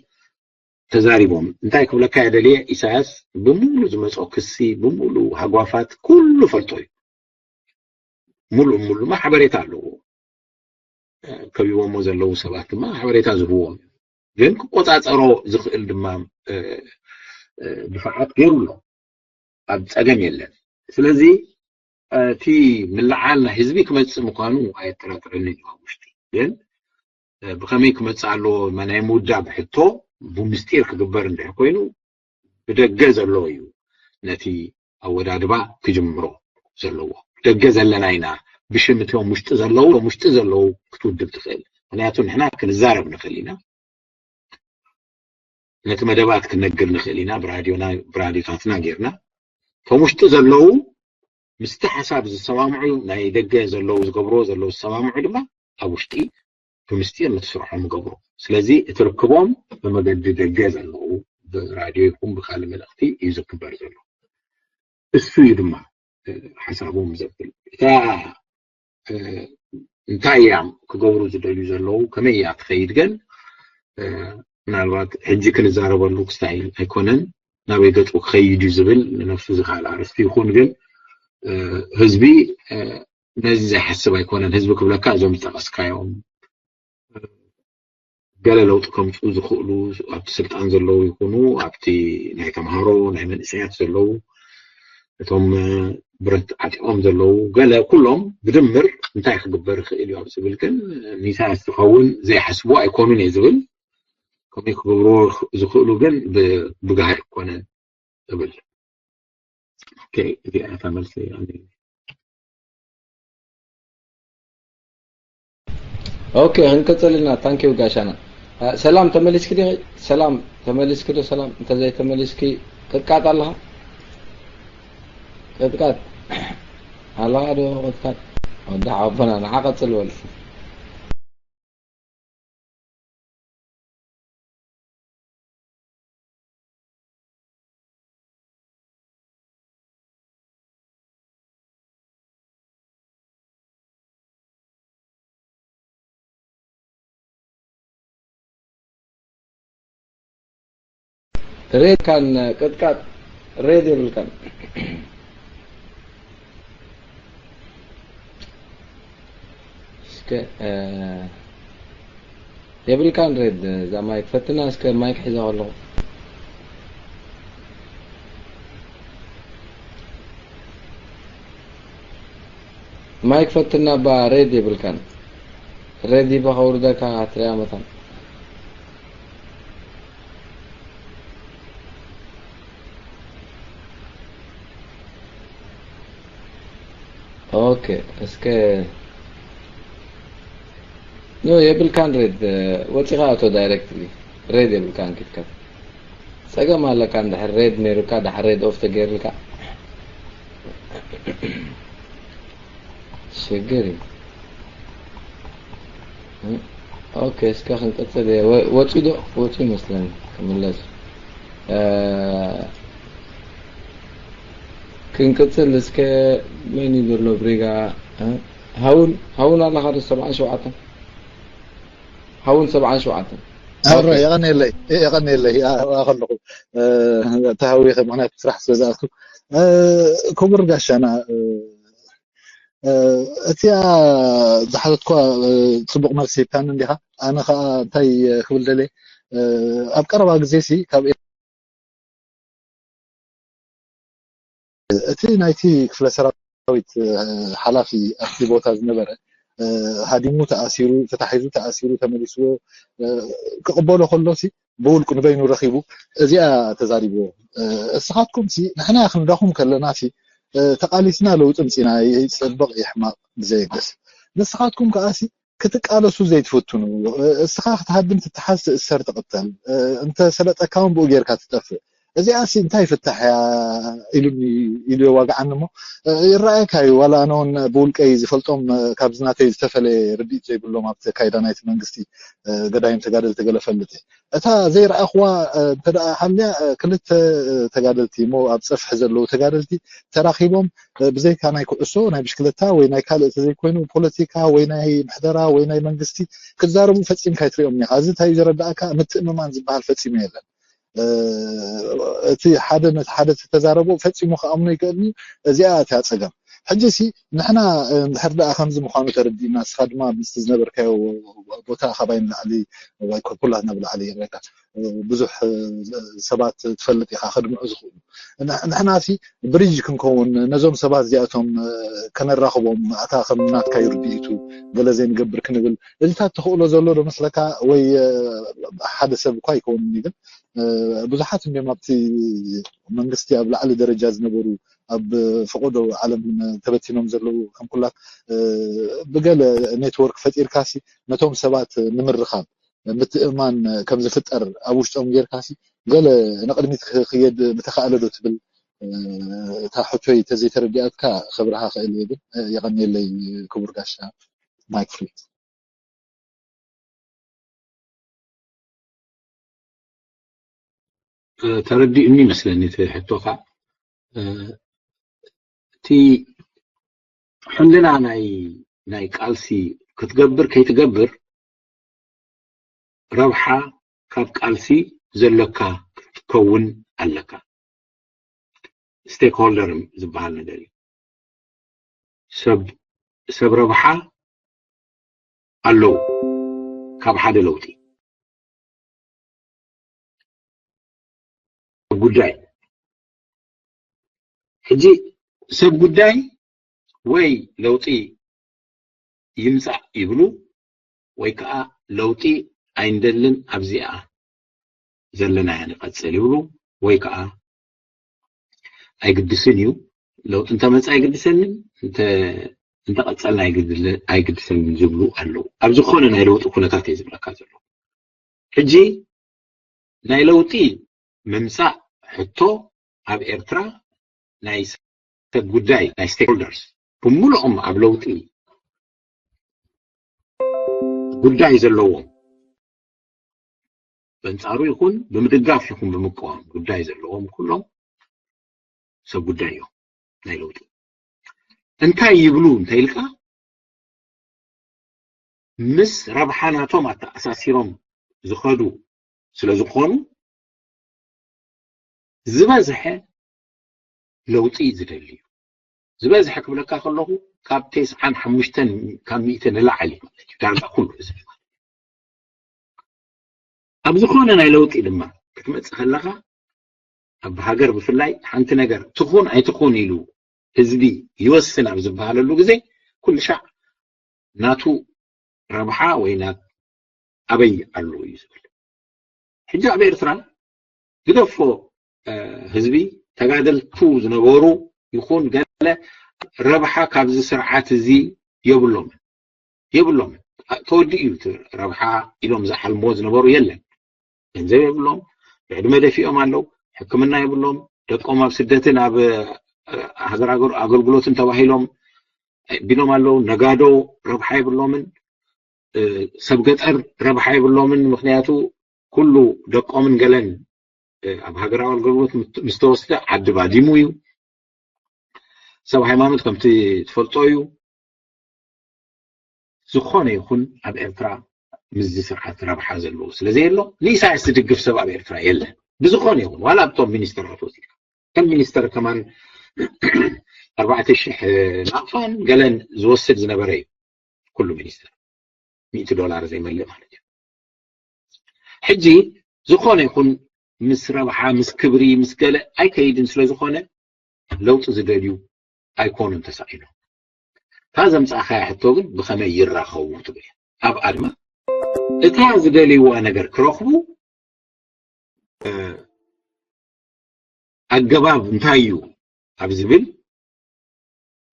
ተዛሪቦም። እንታይ ክብለካ እየ ደልየ፣ ኢሳያስ ብምሉ ዝመፆ ክሲ ብምሉ ሃጓፋት ኩሉ ፈልጦ እዩ። ሙሉእ ሙሉ ድማ ሓበሬታ ኣለዎ። ከቢቦሞ ዘለዉ ሰባት ድማ ሓበሬታ ዝህብዎም ግን ክቆፃፀሮ ዝኽእል ድማ ድፋዓት ገይሩ ኣሎ። ኣብ ፀገም የለን። ስለዚ እቲ ምልዓል ናይ ህዝቢ ክመፅእ ምዃኑ ኣየጠራጥረንን እዩ። ኣብ ውሽጢ ግን ብኸመይ ክመፅእ ኣለዎ ናይ ምውዳብ ሕቶ ብምስጢር ክግበር እንድሕር ኮይኑ ብደገ ዘሎ እዩ ነቲ ኣወዳድባ ክጅምሮ ዘለዎ። ደገ ዘለና ኢና ብሽም እቶም ውሽጢ ዘለዉ እቶም ውሽጢ ዘለዉ ክትውድብ ትኽእል። ምክንያቱ ንሕና ክንዛረብ ንኽእል ኢና፣ ነቲ መደባት ክነግር ንኽእል ኢና ብራዲዮና ብራዲዮታትና ጌርና። እቶም ውሽጢ ዘለዉ ምስቲ ሓሳብ ዝሰማምዑ ናይ ደገ ዘለዉ ዝገብርዎ ዘለዉ ዝሰማምዑ ድማ ኣብ ውሽጢ ብምስጢር ነቲ ስርሖም ይገብሩ። ስለዚ እቲ ርክቦም ብመገዲ ደገ ዘለዉ ብራድዮ ይኹን ብካልእ መልእኽቲ እዩ ዝግበር ዘሎ። እሱ እዩ ድማ ሓሳቦም ዘብል። እታ እንታይ እያም ክገብሩ ዝደልዩ ዘለዉ ከመይ እያ ትኸይድ ግን ምናልባት ሕጂ ክንዛረበሉ ክስታይ ኣይኮነን። ናበይ ገፁ ክኸይድ እዩ ዝብል ንነፍሱ ዝኽኣል ኣርእስቲ ይኹን ግን ህዝቢ ነዚ ዘይሓስብ ኣይኮነን። ህዝቢ ክብለካ እዞም ዝጠቐስካዮም ገለ ለውጢ ከምፅኡ ዝኽእሉ ኣብቲ ስልጣን ዘለዉ ይኹኑ ኣብቲ ናይ ተምሃሮ ናይ መንእሰያት ዘለዉ እቶም ብረት ዓጢቖም ዘለዉ ገለ ኩሎም ብድምር እንታይ ክግበር ይኽእል እዩ ኣብ ዝብል ግን ንኢሳያስ ዝኸውን ዘይሓስቡ ኣይኮኑን እየ ዝብል። ከምኡ ክገብርዎ ዝኽእሉ ግን ብጋህድ ኣይኮነን እብል። እዚኣ እታ መልሲ። ኦኬ፣ ክንቅፅል ኢና። ታንኪዩ ጋሻና። ሰላም ተመሊስኪ ዲኺ? ሰላም ተመሊስኪ ዶ? ሰላም እንተዘይተመሊስኪ ቅጥቃጥ ኣለኻ? ቅጥቃጥ ኣለኻ ዶ? ቅጥቃጥ ወዳ ሓቦና ንዓ ቀጽል በል። ሬድ ካን ቅጥቃጥ ሬድ የብልካን። እስከ የብልካን ሬድ እዛ ማይክ ፈትና እስከ ማይክ ሒዛ ከለኹ ማይክ ፈትና ባ ሬድ የብልካን። ሬድ ይበ ከውርደካ ትሪያ መታን። ኦኬ እስከ ኖ የብልካን ሬድ ወፂኻ ኣቶ ዳይሬክትሊ ሬድ የብልካን ኪድካ ጸገም ኣለካ እንድሕር ሬድ ነይሩካ ደሓር ሬድ ኦፍ ተገይርልካ ሽግር እዩ። ኦኬ እስከ ክንቅጽል እየ። ወ- ወጺኡ ዶ ወጺኡ ይመስለኒ ክምለስ እ፣ ክንቅጽል እስከ መን እዩ ዘሎ ብሪጋ እ፣ ሃውን ሃውን ኣለኻ ዶ ሰብዓን ሸውዓተን ሃውን ሰብዓን ሸውዓተን ኣረ ኦኬ የቐንየለይ የቐንየለይ ከለኹ ተሃዊኸ ምክንያቱ ስራሕ ስለ ዝኣትኩ ክቡር ጋሻና እቲኣ ዝሓተትኳ ፅቡቕ መልሲ ሂብካኒ እንዲኻ። ኣነ ከዓ እንታይ ክብል ደልየ፣ ኣብ ቀረባ ግዜ ሲ ካብ እቲ ናይቲ ክፍለ ሰራዊት ሓላፊ ኣብቲ ቦታ ዝነበረ ሃዲሙ ተኣሲሩ፣ ተታሒዙ ተኣሲሩ ተመሊስዎ ክቕበሎ ከሎ ሲ ብውልቁ ንበይኑ ረኺቡ እዚኣ ተዛሪብዎ። እስኻትኩም ሲ ንሕና ክንዳኹም ከለና ሲ ተቓሊስና ለውጢ ምፂና ይፅብቕ ይሕማቕ ብዘየገስ ንስኻትኩም ከዓ ሲ ክትቃለሱ ዘይትፍትኑ፣ እስኻ ክትሃድም ትተሓዝ ትእሰር ትቕተል፣ እንተ ሰለጠካ እውን ብኡ ጌርካ ትጠፍእ። እዚኣሲ እንታይ ፍታሕ እያ ኢሉኒ ኢሉ የዋግዓኒ እሞ ይረኣየካ እዩ። ዋላ ኣነ እውን ብውልቀይ ዝፈልጦም ካብዚ ናተይ ዝተፈለየ ርድኢት ዘይብሎም ኣብቲ ኣካይዳ ናይቲ መንግስቲ ገዳይም ተጋደልቲ ገለ ፈልጥ እየ። እታ ዘይረኣኽዋ እንተ ደኣ ሃልያ ክልተ ተጋደልቲ እሞ ኣብ ጸፍሒ ዘለዉ ተጋደልቲ ተራኺቦም ብዘይካ ናይ ኩዕሶ ናይ ብሽክለታ ወይ ናይ ካልእ ተዘይኮይኑ ፖለቲካ ወይ ናይ ምሕደራ ወይ ናይ መንግስቲ ክዛረቡ ፈጺምካ ኣይትሪኦም ኢኻ። እዚ እንታይ እዩ ዘረዳእካ? ምትእምማን ዝበሃል ፈጺሙ የለን። እቲ ሓደ ነቲ ሓደ ተተዛረቦ ፈጺሙ ክኣምኖ ይክእል እዩ። እዚኣ እቲያ ጸገም። ሕጂ ሲ ንሕና እንድሕር ደኣ ከምዚ ምዃኑ ተረዲእና፣ ንስኻ ድማ ምስቲ ዝነበርካዮ ቦታ ካባይ ንላዕሊ ወይ ኩላትና ብላዕሊ ይረካ ብዙሕ ሰባት ትፈልጥ ኢኻ ከድምዑ ዝኽእሉ። ንሕና ሲ ብሪጅ ክንከውን ነዞም ሰባት እዚኣቶም ከነራኽቦም ኣታ ከም ናትካ ይርድኢቱ ገለ ዘይንገብር ክንብል እዚታት ተኽእሎ ዘሎ ዶ መስለካ ወይ ሓደ ሰብ እኳ ኣይከውንን ግን ብዙሓት እንዲም ኣብቲ መንግስቲ ኣብ ላዕሊ ደረጃ ዝነበሩ ኣብ ፈቆዶ ዓለም ተበቲኖም ዘለዉ ከም ኩላ ብገለ ኔትወርክ ፈጢርካሲ ነቶም ሰባት ንምርኻብ ምትእማን ከም ዝፍጠር ኣብ ውሽጦም ጌርካሲ ገለ ንቕድሚት ክየድ ምተኻእለ ዶ ትብል እታ ሕቶይ ተዘይተረዲኣትካ ከብርሃ ክእል እየ ግን የቐንየለይ ክቡር ጋሻ ማይክ ፍሪ ተረዲኡኒ ይመስለኒ እቲ ሕቶኻ እቲ ሕልና ናይ ናይ ቃልሲ ክትገብር ከይትገብር ረብሓ ካብ ቃልሲ ዘለካ ክትከውን ኣለካ። ስቴክሆልደር ዝበሃል ነገር እዩ። ሰብ ሰብ ረብሓ ኣለዉ ካብ ሓደ ለውጢ ጉዳይ ሕጂ ሰብ ጉዳይ ወይ ለውጢ ይምፃእ ይብሉ ወይ ከዓ ለውጢ ኣይንደልን ኣብዚኣ ዘለናያ ንቐፅል ይብሉ ወይ ከዓ ኣይግድስን እዩ ለውጢ እንተመፀ ኣይግድሰንን እንተቐፀልና ኣይግድሰንን ዝብሉ ኣለዉ ኣብ ዝኾነ ናይ ለውጢ ኩነታት እየ ዝብለካ ዘለኹ ሕጂ ናይ ለውጢ ምምፃእ ሕቶ ኣብ ኤርትራ ናይ ሰብ ጉዳይ፣ ናይ stakeholders ብምሉኦም ኣብ ለውጢ ጉዳይ ዘለዎም፣ በንጻሩ ይኹን ብምድጋፍ ይኹን ብምቃወም ጉዳይ ዘለዎም ኩሎም ሰብ ጉዳይ እዮም ናይ ለውጢ። እንታይ ይብሉ እንተ ኢልካ፣ ምስ ረብሓ ናቶም ኣተኣሳሲሮም ዝኸዱ ስለ ዝኾኑ፣ ዝበዝሐ ለውጢ ዝደሊ እዩ። ዝበዝሐ ክብለካ ከለኹ፣ ካብ ተስዓን ሓሙሽተን ካብ ሚእቲ ንላዕሊ ማለት እዩ፣ ዳርጋ ኩሉ ህዝቢ ማለት እዩ። ኣብ ዝኾነ ናይ ለውጢ ድማ ክትመጽእ ከለኻ፣ ኣብ ሃገር ብፍላይ ሓንቲ ነገር ትኹን ኣይትኹን ኢሉ ህዝቢ ይወስን ኣብ ዝበሃለሉ ግዜ፣ ኩሉ ሻዕ ናቱ ረብሓ ወይ ናት ኣበይ ኣሎ እዩ ዝብል። ሕጂ ኣብ ኤርትራ ግደፎ፣ እ፣ ህዝቢ፣ ተጋደልቱ ዝነበሩ ይኹን ገለ ረብሓ ካብዚ ስርዓት እዚ የብሎም፣ የብሎም። አ፣ ተወዲኡ እዩ እቲ ረብሓ ኢሎም ዝሓልምዎ ዝነበሩ የለን። ገንዘብ የብሎም፣ ብዕድመ ደፊኦም ኣለዉ፣ ሕክምና የብሎም፣ ደቆም ኣብ ስደትን ኣብ፣ እ፣ ሃገር ኣገር-፣ ኣገልግሎትን ተባሂሎም ቢሎም ኣለዉ። ነጋዶ ረብሓ የብሎምን፣ እ፣ ሰብ ገጠር ረብሓ የብሎምን። ምኽንያቱ ኩሉ ደቆምን ገለን፣ እ፣ ኣብ ሃገራዊ ኣገልግሎት ምስ-፣ ምስ ተወስደ ዓዲ ባዲሙ እዩ። ሰብ ሃይማኖት ከምቲ ትፈልጦ እዩ። ዝኾነ ይኹን ኣብ ኤርትራ ምስዚ ስርዓት ረብሓ ዘለዎ ስለ ዘየሎ፣ ንኢሳያስ ዝድግፍ ሰብ ኣብ ኤርትራ የለን። ብዝኾነ ይኹን፣ ዋላ ኣብቶም ሚኒስተራት ወሲድካ፣ ከም ሚኒስተር ከማን ኣርባዕተ ሽሕ ናቕፋን ገለን ዝወስድ ዝነበረ እዩ። ኩሉ ሚኒስተር ሚእቲ ዶላር ዘይመልእ ማለት እዩ። ሕጂ ዝኾነ ይኹን ምስ ረብሓ፣ ምስ ክብሪ፣ ምስ ገለ ኣይከይድን ስለ ዝኾነ፣ ለውጢ ዝደልዩ ኣይኮኑን ተሳኢኖም። እታ ዘምጻእካያ ሕቶ ግን ብኸመይ ይራኸቡ ትብል እያ። ኣብኣ ድማ እታ ዝደልይዋ ነገር ክረኽቡ፣ እ፣ ኣገባብ እንታይ እዩ ኣብ ዝብል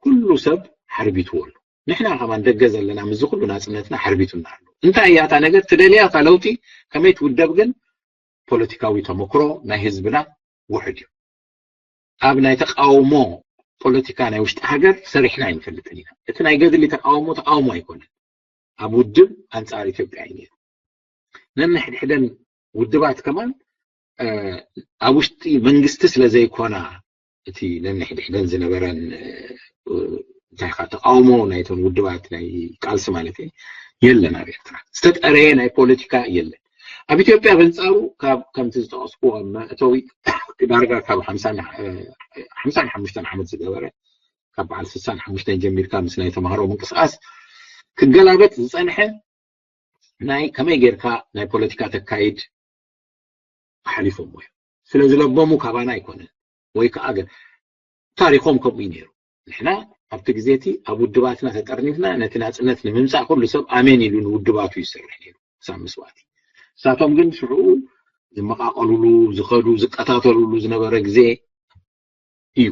ኩሉ ሰብ ሓርቢትዎ ኣሎ። ንሕና ከማን ደገ ዘለና ምስዚ ኩሉ ናጽነትና ሓርቢቱና ኣሎ። እንታይ እያ እታ ነገር? ትደልያ እታ ለውጢ ከመይ ትውደብ ግን ፖለቲካዊ ተመክሮ ናይ ህዝብና ውሑድ እዩ። ኣብ ናይ ተቃውሞ ፖለቲካ ናይ ውሽጢ ሃገር ሰሪሕና ኣይንፈልጥን ኢና። እቲ ናይ ገድሊ ተቃውሞ ተቃውሞ ኣይኮነን። ኣብ ውድብ ኣንጻር ኢትዮጵያ እዩ ነይሩ። ነንሕድሕደን ውድባት ከማን፣ እ፣ ኣብ ውሽጢ መንግስቲ ስለ ዘይኮና፣ እቲ ነንሕድሕደን ዝነበረን፣ እ፣ እንታይ ኻ ተቃውሞ ናይተን ውድባት ናይ ቃልሲ ማለት እዩ፣ የለን ኣብ ኤርትራ። ዝተጠረየ ናይ ፖለቲካ የለን። ኣብ ኢትዮጵያ በንጻሩ ካብ ከምቲ ዝጠቐስኩዎ መእተዊ ዳርጋ ካብ ሓምሳን፣ እ፣ ሓምሳን ሓሙሽተን ዓመት ዝገበረ፣ ካብ በዓል ስሳን ሓሙሽተን ጀሚርካ ምስ ናይ ተማሃሮ ምንቅስቃስ ክገላበጥ ዝጸንሐ ናይ ከመይ ጌርካ ናይ ፖለቲካ ተካይድ ሓሊፎሞ እዮም። ስለ ዝለበሙ ካባና ኣይኮነን፣ ወይ ከዓ ገ-፣ ታሪኾም ከምኡ እዩ ነይሩ። ንሕና ኣብቲ ግዜ እቲ ኣብ ውድባትና ተጠርኒፍና ነቲ ናጽነት ንምምጻእ ኩሉ ሰብ ኣሜን ኢሉ ንውድባቱ ይሰርሕ ነይሩ ክሳብ ምስዋእቲ። ንሳቶም ግን ሽዑ ዝመቃቀሉሉ፣ ዝኸዱ፣ ዝቀታተሉሉ ዝነበረ ግዜ እዩ።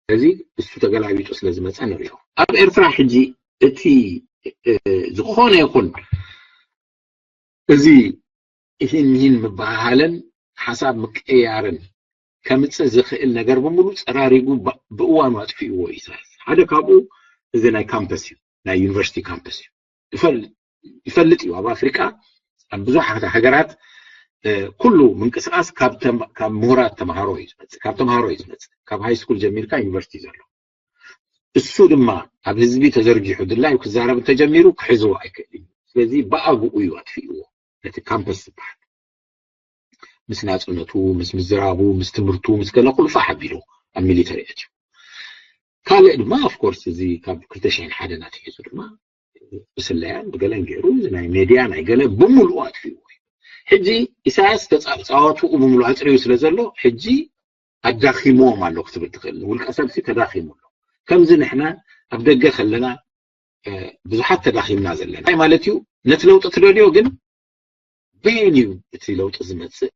እዚ እሱ ተገላቢጡ ስለ ዝመጸ ንሪኦ። ኣብ ኤርትራ ሕጂ እቲ፣ እ፣ ዝኾነ ይኹን እዚ ኢሂን ምሂን ምበሃሃልን ሓሳብ ምቅያርን ከምጽእ ዝኽእል ነገር ብምሉ ጸራሪጉ ብ-፣ ብእዋኑ ኣጥፊእዎ እዩ ኢሳያስ። ሓደ ካብኡ እዚ ናይ ካምፐስ እዩ፣ ናይ ዩኒቨርሲቲ ካምፐስ እዩ። ይፈል-፣ ይፈልጥ እዩ ኣብ ኣፍሪቃ ኣብ ብዙሓት ሃገራት፣ እ፣ ኩሉ ምንቅስቃስ ካብ ተም-፣ ካብ ምሁራት ተምሃሮ እዩ ዝመጽእ፣ ካብ ተምሃሮ እዩ ዝመጽእ፣ ካብ ሃይ ስኩል ጀሚርካ ዩኒቨርሲቲ ዘሎ። እሱ ድማ ኣብ ህዝቢ ተዘርጊሑ ድላዩ ክዛረብ እንተጀሚሩ ክሕዝዎ ኣይክእል እዩ። ስለዚ ብኣግኡ እዩ ኣጥፊእዎ ነቲ ካምፐስ ዝበሃል። ምስ ናጽነቱ፣ ምስ ምዝራቡ፣ ምስ ትምህርቱ፣ ምስ ገለ ኩሉ ፋሕ ኣቢሉ ኣብ ሚሊተሪ ኣትዩ። ካልእ ድማ ኦፍኮርስ እዚ ካብ ክልተ ሽሕን ሓደን ኣትሒዙ ድማ ብስለያን ብገለን ገይሩ እዚ ናይ ሜድያ ናይ ገለ ብምሉኡ ኣጥፊእዎ እዩ። ሕጂ ኢሳያስ ተጻ-፣ ጻዋትኡ ብምሉኡ ኣጽሪዩ ስለ ዘሎ ሕጂ ኣዳኺምዎም ኣሎ ክትብል ትኽእል። ውልቀ ሰብሲ ተዳኺሙ ኣሎ። ከምዚ ንሕና ኣብ ደገ ከለና፣ እ፣ ብዙሓት ተዳኺምና ዘለና። እንታይ ማለት እዩ? ነቲ ለውጢ ትደልዮ ግን በየን እዩ እቲ ለውጢ ዝመጽእ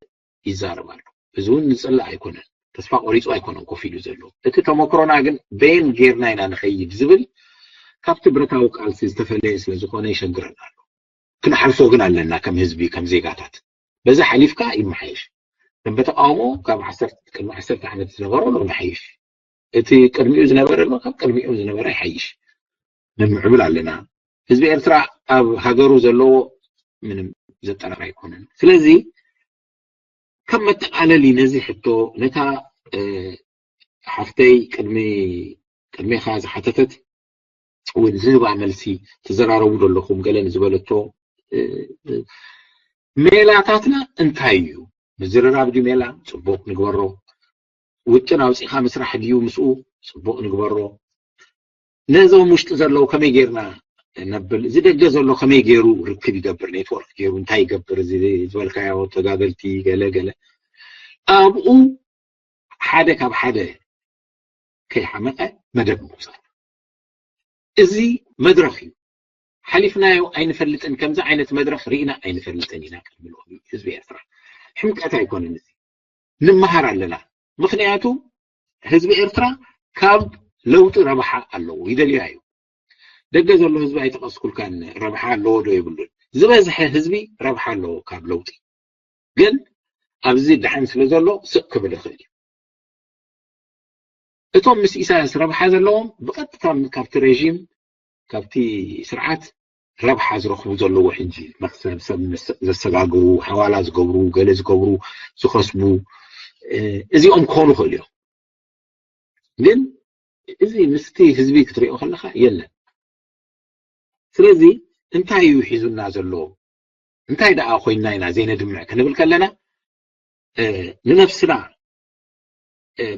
ይዛረብ ኣሎ። እዚ እውን ዝጽላእ ኣይኮነን። ተስፋ ቆሪጹ ኣይኮነን ኮፍ ኢሉ ዘሎ። እቲ ተመክሮና ግን በየን ጌርና ኢና ንኸይድ ዝብል ካብቲ ብረታዊ ቃልሲ ዝተፈለየ ስለ ዝኾነ ይሸግረና ኣሎ። ክንሓልፎ ግን ኣለና ከም ህዝቢ፣ ከም ዜጋታት። በዚ ሓሊፍካ ይመሓየሽ። ደንበ ተቃውሞ ካብ ዓሰርተ ቅድሚ ዓሰርተ ዓመት ዝነበሮ ሎሚ ይሓይሽ። እቲ ቅድሚኡ ዝነበረ ሎ ካብ ቅድሚኡ ዝነበረ ይሓይሽ። ንምዕብል ኣለና። ህዝቢ ኤርትራ ኣብ ሃገሩ ዘለዎ ምንም ዘጠራጥር ኣይኮነን። ስለዚ ከም መጠቃለሊ ነዚ ሕቶ ነታ ሓፍተይ ቅድሚ ቅድሜኻ ዝሓተተት እውን ዝህባ መልሲ ትዘራረቡ ዘለኹም ገለን ዝበለቶ ሜላታትና እንታይ እዩ? ምዝርራብ ድዩ ሜላ? ጽቡቕ ንግበሮ። ውጥን ኣውጺኻ ምስራሕ ድዩ ምስኡ? ጽቡቕ ንግበሮ። ነዞም ውሽጢ ዘለዉ ከመይ ጌርና ነብል? እዚ ደገ ዘሎ ከመይ ገይሩ ርክብ ይገብር? ኔትወርክ ገይሩ እንታይ ይገብር? እዚ ዝበልካዮ ተጋደልቲ ገለ ገለ ኣብኡ ሓደ ካብ ሓደ ከይሓመቐ መደብ ምውፃእ። እዚ መድረኽ እዩ። ሓሊፍናዮ ኣይንፈልጥን። ከምዚ ዓይነት መድረኽ ርኢና ኣይንፈልጥን ኢና ቅድሚ ሎሚ ህዝቢ ኤርትራ። ሕምቀት ኣይኮነን እዚ። ንምሃር ኣለና። ምኽንያቱ ህዝቢ ኤርትራ ካብ ለውጢ ረብሓ ኣለዎ፣ ይደልያ እዩ። ደገ ዘሎ ህዝቢ ኣይጠቐስኩልካን፣ ረብሓ ኣለዎ ዶ የብሉን? ዝበዝሐ ህዝቢ ረብሓ ኣለዎ ካብ ለውጢ። ግን ኣብዚ ደሓን ስለ ዘሎ ስቕ ክብል ይኽእል እዩ። እቶም ምስ ኢሳያስ ረብሓ ዘለዎም ብቐጥታ ካብቲ ሬዥም፣ ካብቲ ስርዓት ረብሓ ዝረኽቡ ዘለዉ ሕጂ መኽሰብ ሰብ ዘሰጋግሩ፣ ሓዋላ ዝገብሩ፣ ገለ ዝገብሩ፣ ዝኸስቡ እዚኦም ክኾኑ ይኽእሉ እዮም። ግን እዚ ምስቲ ህዝቢ ክትሪኦ ከለኻ የለን። ስለዚ እንታይ እዩ ሒዙና ዘሎ? እንታይ ደኣ ኮይንና ኢና ዘይነድምዕ ክንብል ከለና ንነፍስና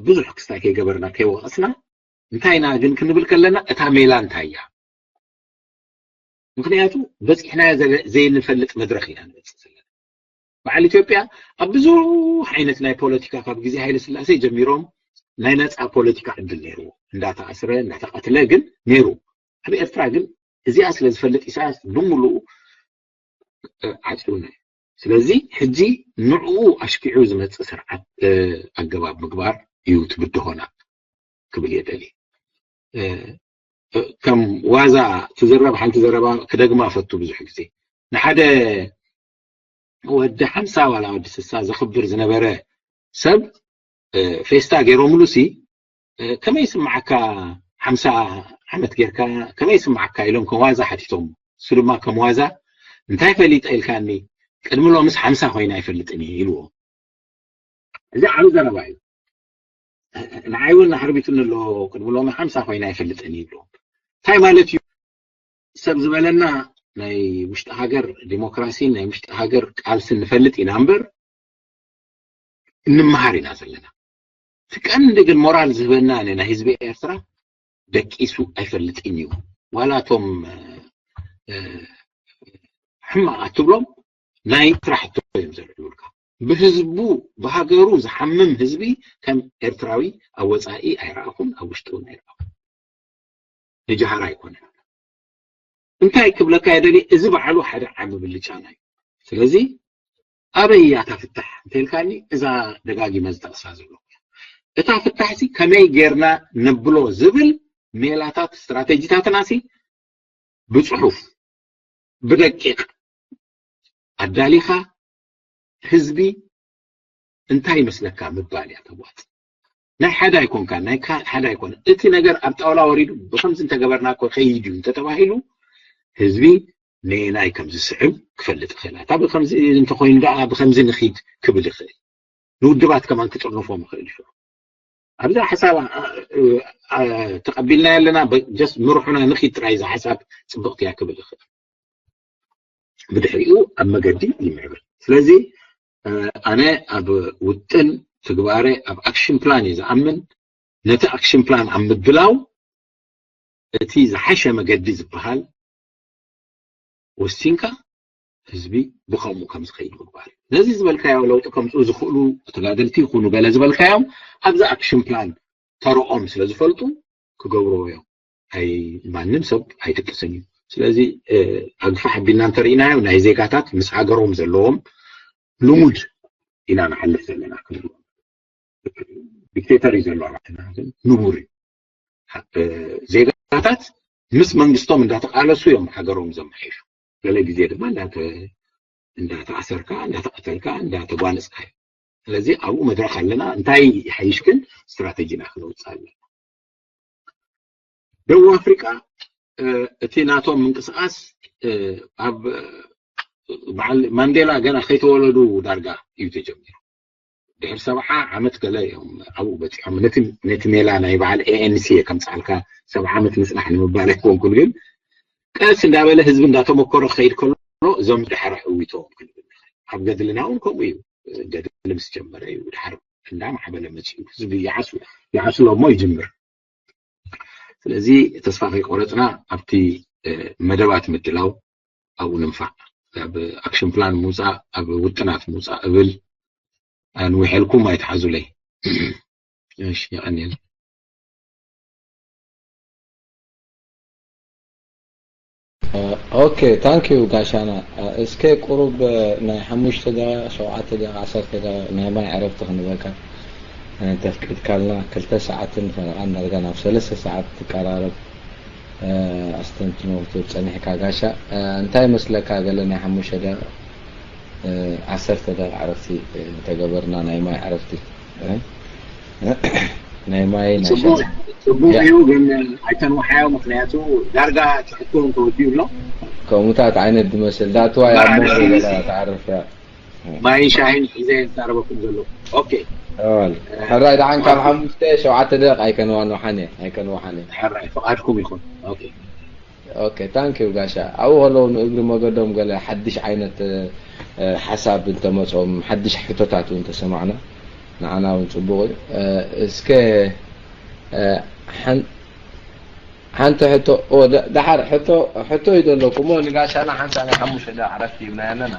ብዙሕ ክስታይ ከይገበርና ከይወቐስና እንታይ ኢና ግን ክንብል ከለና እታ ሜላ እንታይ እያ? ምኽንያቱ በፂሕናዮ ዘይንፈልጥ መድረኽ ኢና ንበፅእ ዘለና። በዓል ኢትዮጵያ ኣብ ብዙሕ ዓይነት ናይ ፖለቲካ ካብ ግዜ ሃይለ ስላሴ ጀሚሮም ናይ ነፃ ፖለቲካ ዕድል ነይርዎ። እንዳተኣስረ እንዳተቐትለ ግን ነይሩ። ኣብ ኤርትራ ግን እዚኣ ስለ ዝፈልጥ ኢሳያስ ብምሉኡ ዓፂሩና እዩ። ስለዚ ሕጂ ንዕኡ ኣሽኪዑ ዝመፅእ ስርዓት ኣገባብ ምግባር እዩ እቲ ብድሆና ክብል እየ ደልየ። ከም ዋዛ ትዝረብ ሓንቲ ዘረባ ክደግማ ፈቱ ብዙሕ ግዜ ንሓደ ወዲ ሓምሳ ዋላ ወዲ ስሳ ዘኽብር ዝነበረ ሰብ ፌስታ ገይሮምሉ ሲ ከመይ ይስምዓካ ሓምሳ ዓመት ጌርካ ከመይ ይስምዓካ ኢሎም ከም ዋዛ ሓቲቶም እሱ ድማ ከም ዋዛ እንታይ ፈሊጠ ኢልካኒ ቅድሚ ሎምስ ሓምሳ ኮይና ኣይፈልጥን እየ ኢልዎ እዚ ዓብ ዘረባ እዩ ንዓይ እውን ኣሕርቢቱኒ ኣሎ ቅድሚ ሎሚ ሓምሳ ኮይና ኣይፈልጥን ይብሎ እንታይ ማለት እዩ ሰብ ዝበለና ናይ ውሽጢ ሃገር ዲሞክራሲን ናይ ውሽጢ ሃገር ቃልስን ንፈልጥ ኢና እምበር እንመሃር ኢና ዘለና እቲ ቀንዲ ግን ሞራል ዝህበና ናይ ህዝቢ ኤርትራ ደቂሱ ኣይፈልጥን እዩ ዋላቶም ሕማቕ ኣትብሎም ናይ ስራሕ እዮም ዘልዕሉልካ ብህዝቡ ብሃገሩ ዝሓምም ህዝቢ ከም ኤርትራዊ ኣብ ወፃኢ ኣይረኣኹን ኣብ ውሽጢ እውን ኣይረኣኹን ንጃሃር ኣይኮነን እንታይ ክብለካ የደሊ እዚ በዓሉ ሓደ ዓቢ ብልጫና እዩ ስለዚ ኣበይ እያ እታ ፍታሕ እንተልካኒ እዛ ደጋጊመ ዝጠቕሳ ዘለኹ እታ ፍታሕሲ ከመይ ጌርና ነብሎ ዝብል ሜላታት ስትራቴጂታትና ሲ ብፅሑፍ ብደቂቕ ኣዳሊኻ ህዝቢ እንታይ ይመስለካ ምባል እያ ተዋፅ ናይ ሓደ ኣይኮንካ ናይ ሓደ ኣይኮነ እቲ ነገር ኣብ ጣውላ ወሪዱ ብከምዚ እንተገበርና ኮ ከይድ እዩ እንተተባሂሉ ህዝቢ ነየናይ ከም ዝስዕብ ክፈልጥ ይኽእል እታ ብከምዚ እንተኮይኑ ደኣ ብከምዚ ንኺድ ክብል ይኽእል ንውድባት ከማን ክጥርንፎም ይኽእል እዩ ኣብዛ ሓሳብ ተቐቢልና ኣለና ጀስት ምርሑና ንኺድ ጥራይ እዛ ሓሳብ ፅብቕቲ እያ ክብል ይኽእል ብድሕሪኡ ኣብ መገዲ ይምዕብል ስለዚ ኣነ ኣብ ውጥን ትግባረ ኣብ ኣክሽን ፕላን እየ ዝኣምን ነቲ ኣክሽን ፕላን ኣብ ምድላው እቲ ዝሓሸ መገዲ ዝበሃል ወሲንካ ህዝቢ ብኸምኡ ከም ዝኸይድ ምግባር እዩ ነዚ ዝበልካዮ ለውጢ ከምፅኡ ዝኽእሉ ተጋደልቲ ይኹኑ ገለ ዝበልካዮም ኣብዚ ኣክሽን ፕላን ተረኦም ስለ ዝፈልጡ ክገብርዎ እዮም ኣይ ማንም ሰብ ኣይድቅስን እዩ ስለዚ ኣግፋሕ ኣቢልና እንተርኢናዮ ናይ ዜጋታት ምስ ሃገሮም ዘለዎም ልሙድ ኢና ንሓልፍ ዘለና ክብሉ ዲክቴተር እዩ ዘሎ ኣባትና ንቡር እዩ ዜጋታት ምስ መንግስቶም እንዳተቃለሱ እዮም ሃገሮም ዘመሓይሹ ገለ ግዜ ድማ እንዳተ እንዳተኣሰርካ፣ እንዳተቐተልካ፣ እንዳተጓነጽካ እዩ። ስለዚ ኣብኡ መድረኽ ኣለና፣ እንታይ ይሓይሽ ግን ስትራተጂና ክነውጽእ ኣለና። ደቡብ ኣፍሪቃ እቲ ናቶም ምንቅስቃስ ኣብ በዓል ማንዴላ ገና ከይተወለዱ ዳርጋ እዩ ተጀሚሩ። ድሕሪ ሰብዓ ዓመት ገለ እዮም ኣብኡ በፂሖም። ነቲ ሜላ ናይ በዓል ኤኤንሲ እየ ከምፅኣልካ፣ ሰብዓ ዓመት ምፅናሕ ንምባል ኣይኮንኩን፣ ግን ቀስ እንዳበለ ህዝቢ እንዳተመኮረ ክኸይድ ከሎ እዞም ድሕሪ ዕዊቶም ክንብል ንኽእል። ኣብ ገድልና እውን ከምኡ እዩ። ገድሊ ምስ ጀመረ እዩ ድሓር እንዳማዕበለ መፂኡ። ህዝቢ ይዓሱ ይዓሱ ሎሞ ይጅምር። ስለዚ ተስፋ ከይቆረፅና ኣብቲ መደባት ምድላው ኣብኡ ንምፋዕ፣ ኣብ ኣክሽን ፕላን ምውፃእ፣ ኣብ ውጥናት ምውፃእ እብል። ኣንዊሐልኩም ኣይትሓዙለይ። እሺ፣ የቐንየል። ኦኬ፣ ታንክ ዩ ጋሻና። እስከ ቁሩብ ናይ ሓሙሽተ ደቂቕ፣ ሸውዓተ ደቂቕ፣ ዓሰርተ ደቂቕ ናይ ማይ ዕረፍቲ ክንበካ ተፍቂድካልና። ክልተ ሰዓትን ፈረቓን ዳርጋ ናብ ሰለስተ ሰዓት ትቀራረብ ኣስተንትኖ ክትህብ ጸኒሕካ ጋሻ። እንታይ መስለካ፣ ገለ ናይ ሓሙሽተ ደቂቕ፣ ዓሰርተ ደቂቕ ዕረፍቲ እንተገበርና፣ ናይ ማይ ዕረፍቲ ናይ ማይ ናይ ጽቡቅ ጽቡቅ እዩ፣ ግን ኣይተንውሓዮ፣ ምክንያቱ ዳርጋ ትሕትኩም ተወዲኡ ኣሎ። ከምኡታት ዓይነት ዝመስል ዳትዋ ኣብ መንጎ ገለ ተዓርፍ እያ። ማይን ሻሂን ሒዘ እየ ዝዛረበኩም ዘለኹ። ኦኬ። ሕራይ ደሓን ካብ ሓሙሽተ ሸውዓተ ደቂቕ ኣይከነዋንውሓን እየ፣ ኣይከነውሓን እየ። ሕራይ ፍቓድኩም ይኹን። ኦኬ። ኦኬ፣ ታንክ ዩ ጋሻ። ኣብኡ ከለዉ ንእግሪ መገዶም ገለ ሓድሽ ዓይነት ሓሳብ እንተመጾም፣ ሓድሽ ሕቶታት እውን ተሰማዕና፣ ንዓና እውን ጽቡቕ እዩ። እስከ ሓንቲ ሕቶ ደሓር ሕቶ ሕቶ እዩ ዘለኩም እሞ ንጋሻና ሓንሳ ናይ ሓሙሽተ ደቂቕ ዕረፍቲ ይብና ኣለና።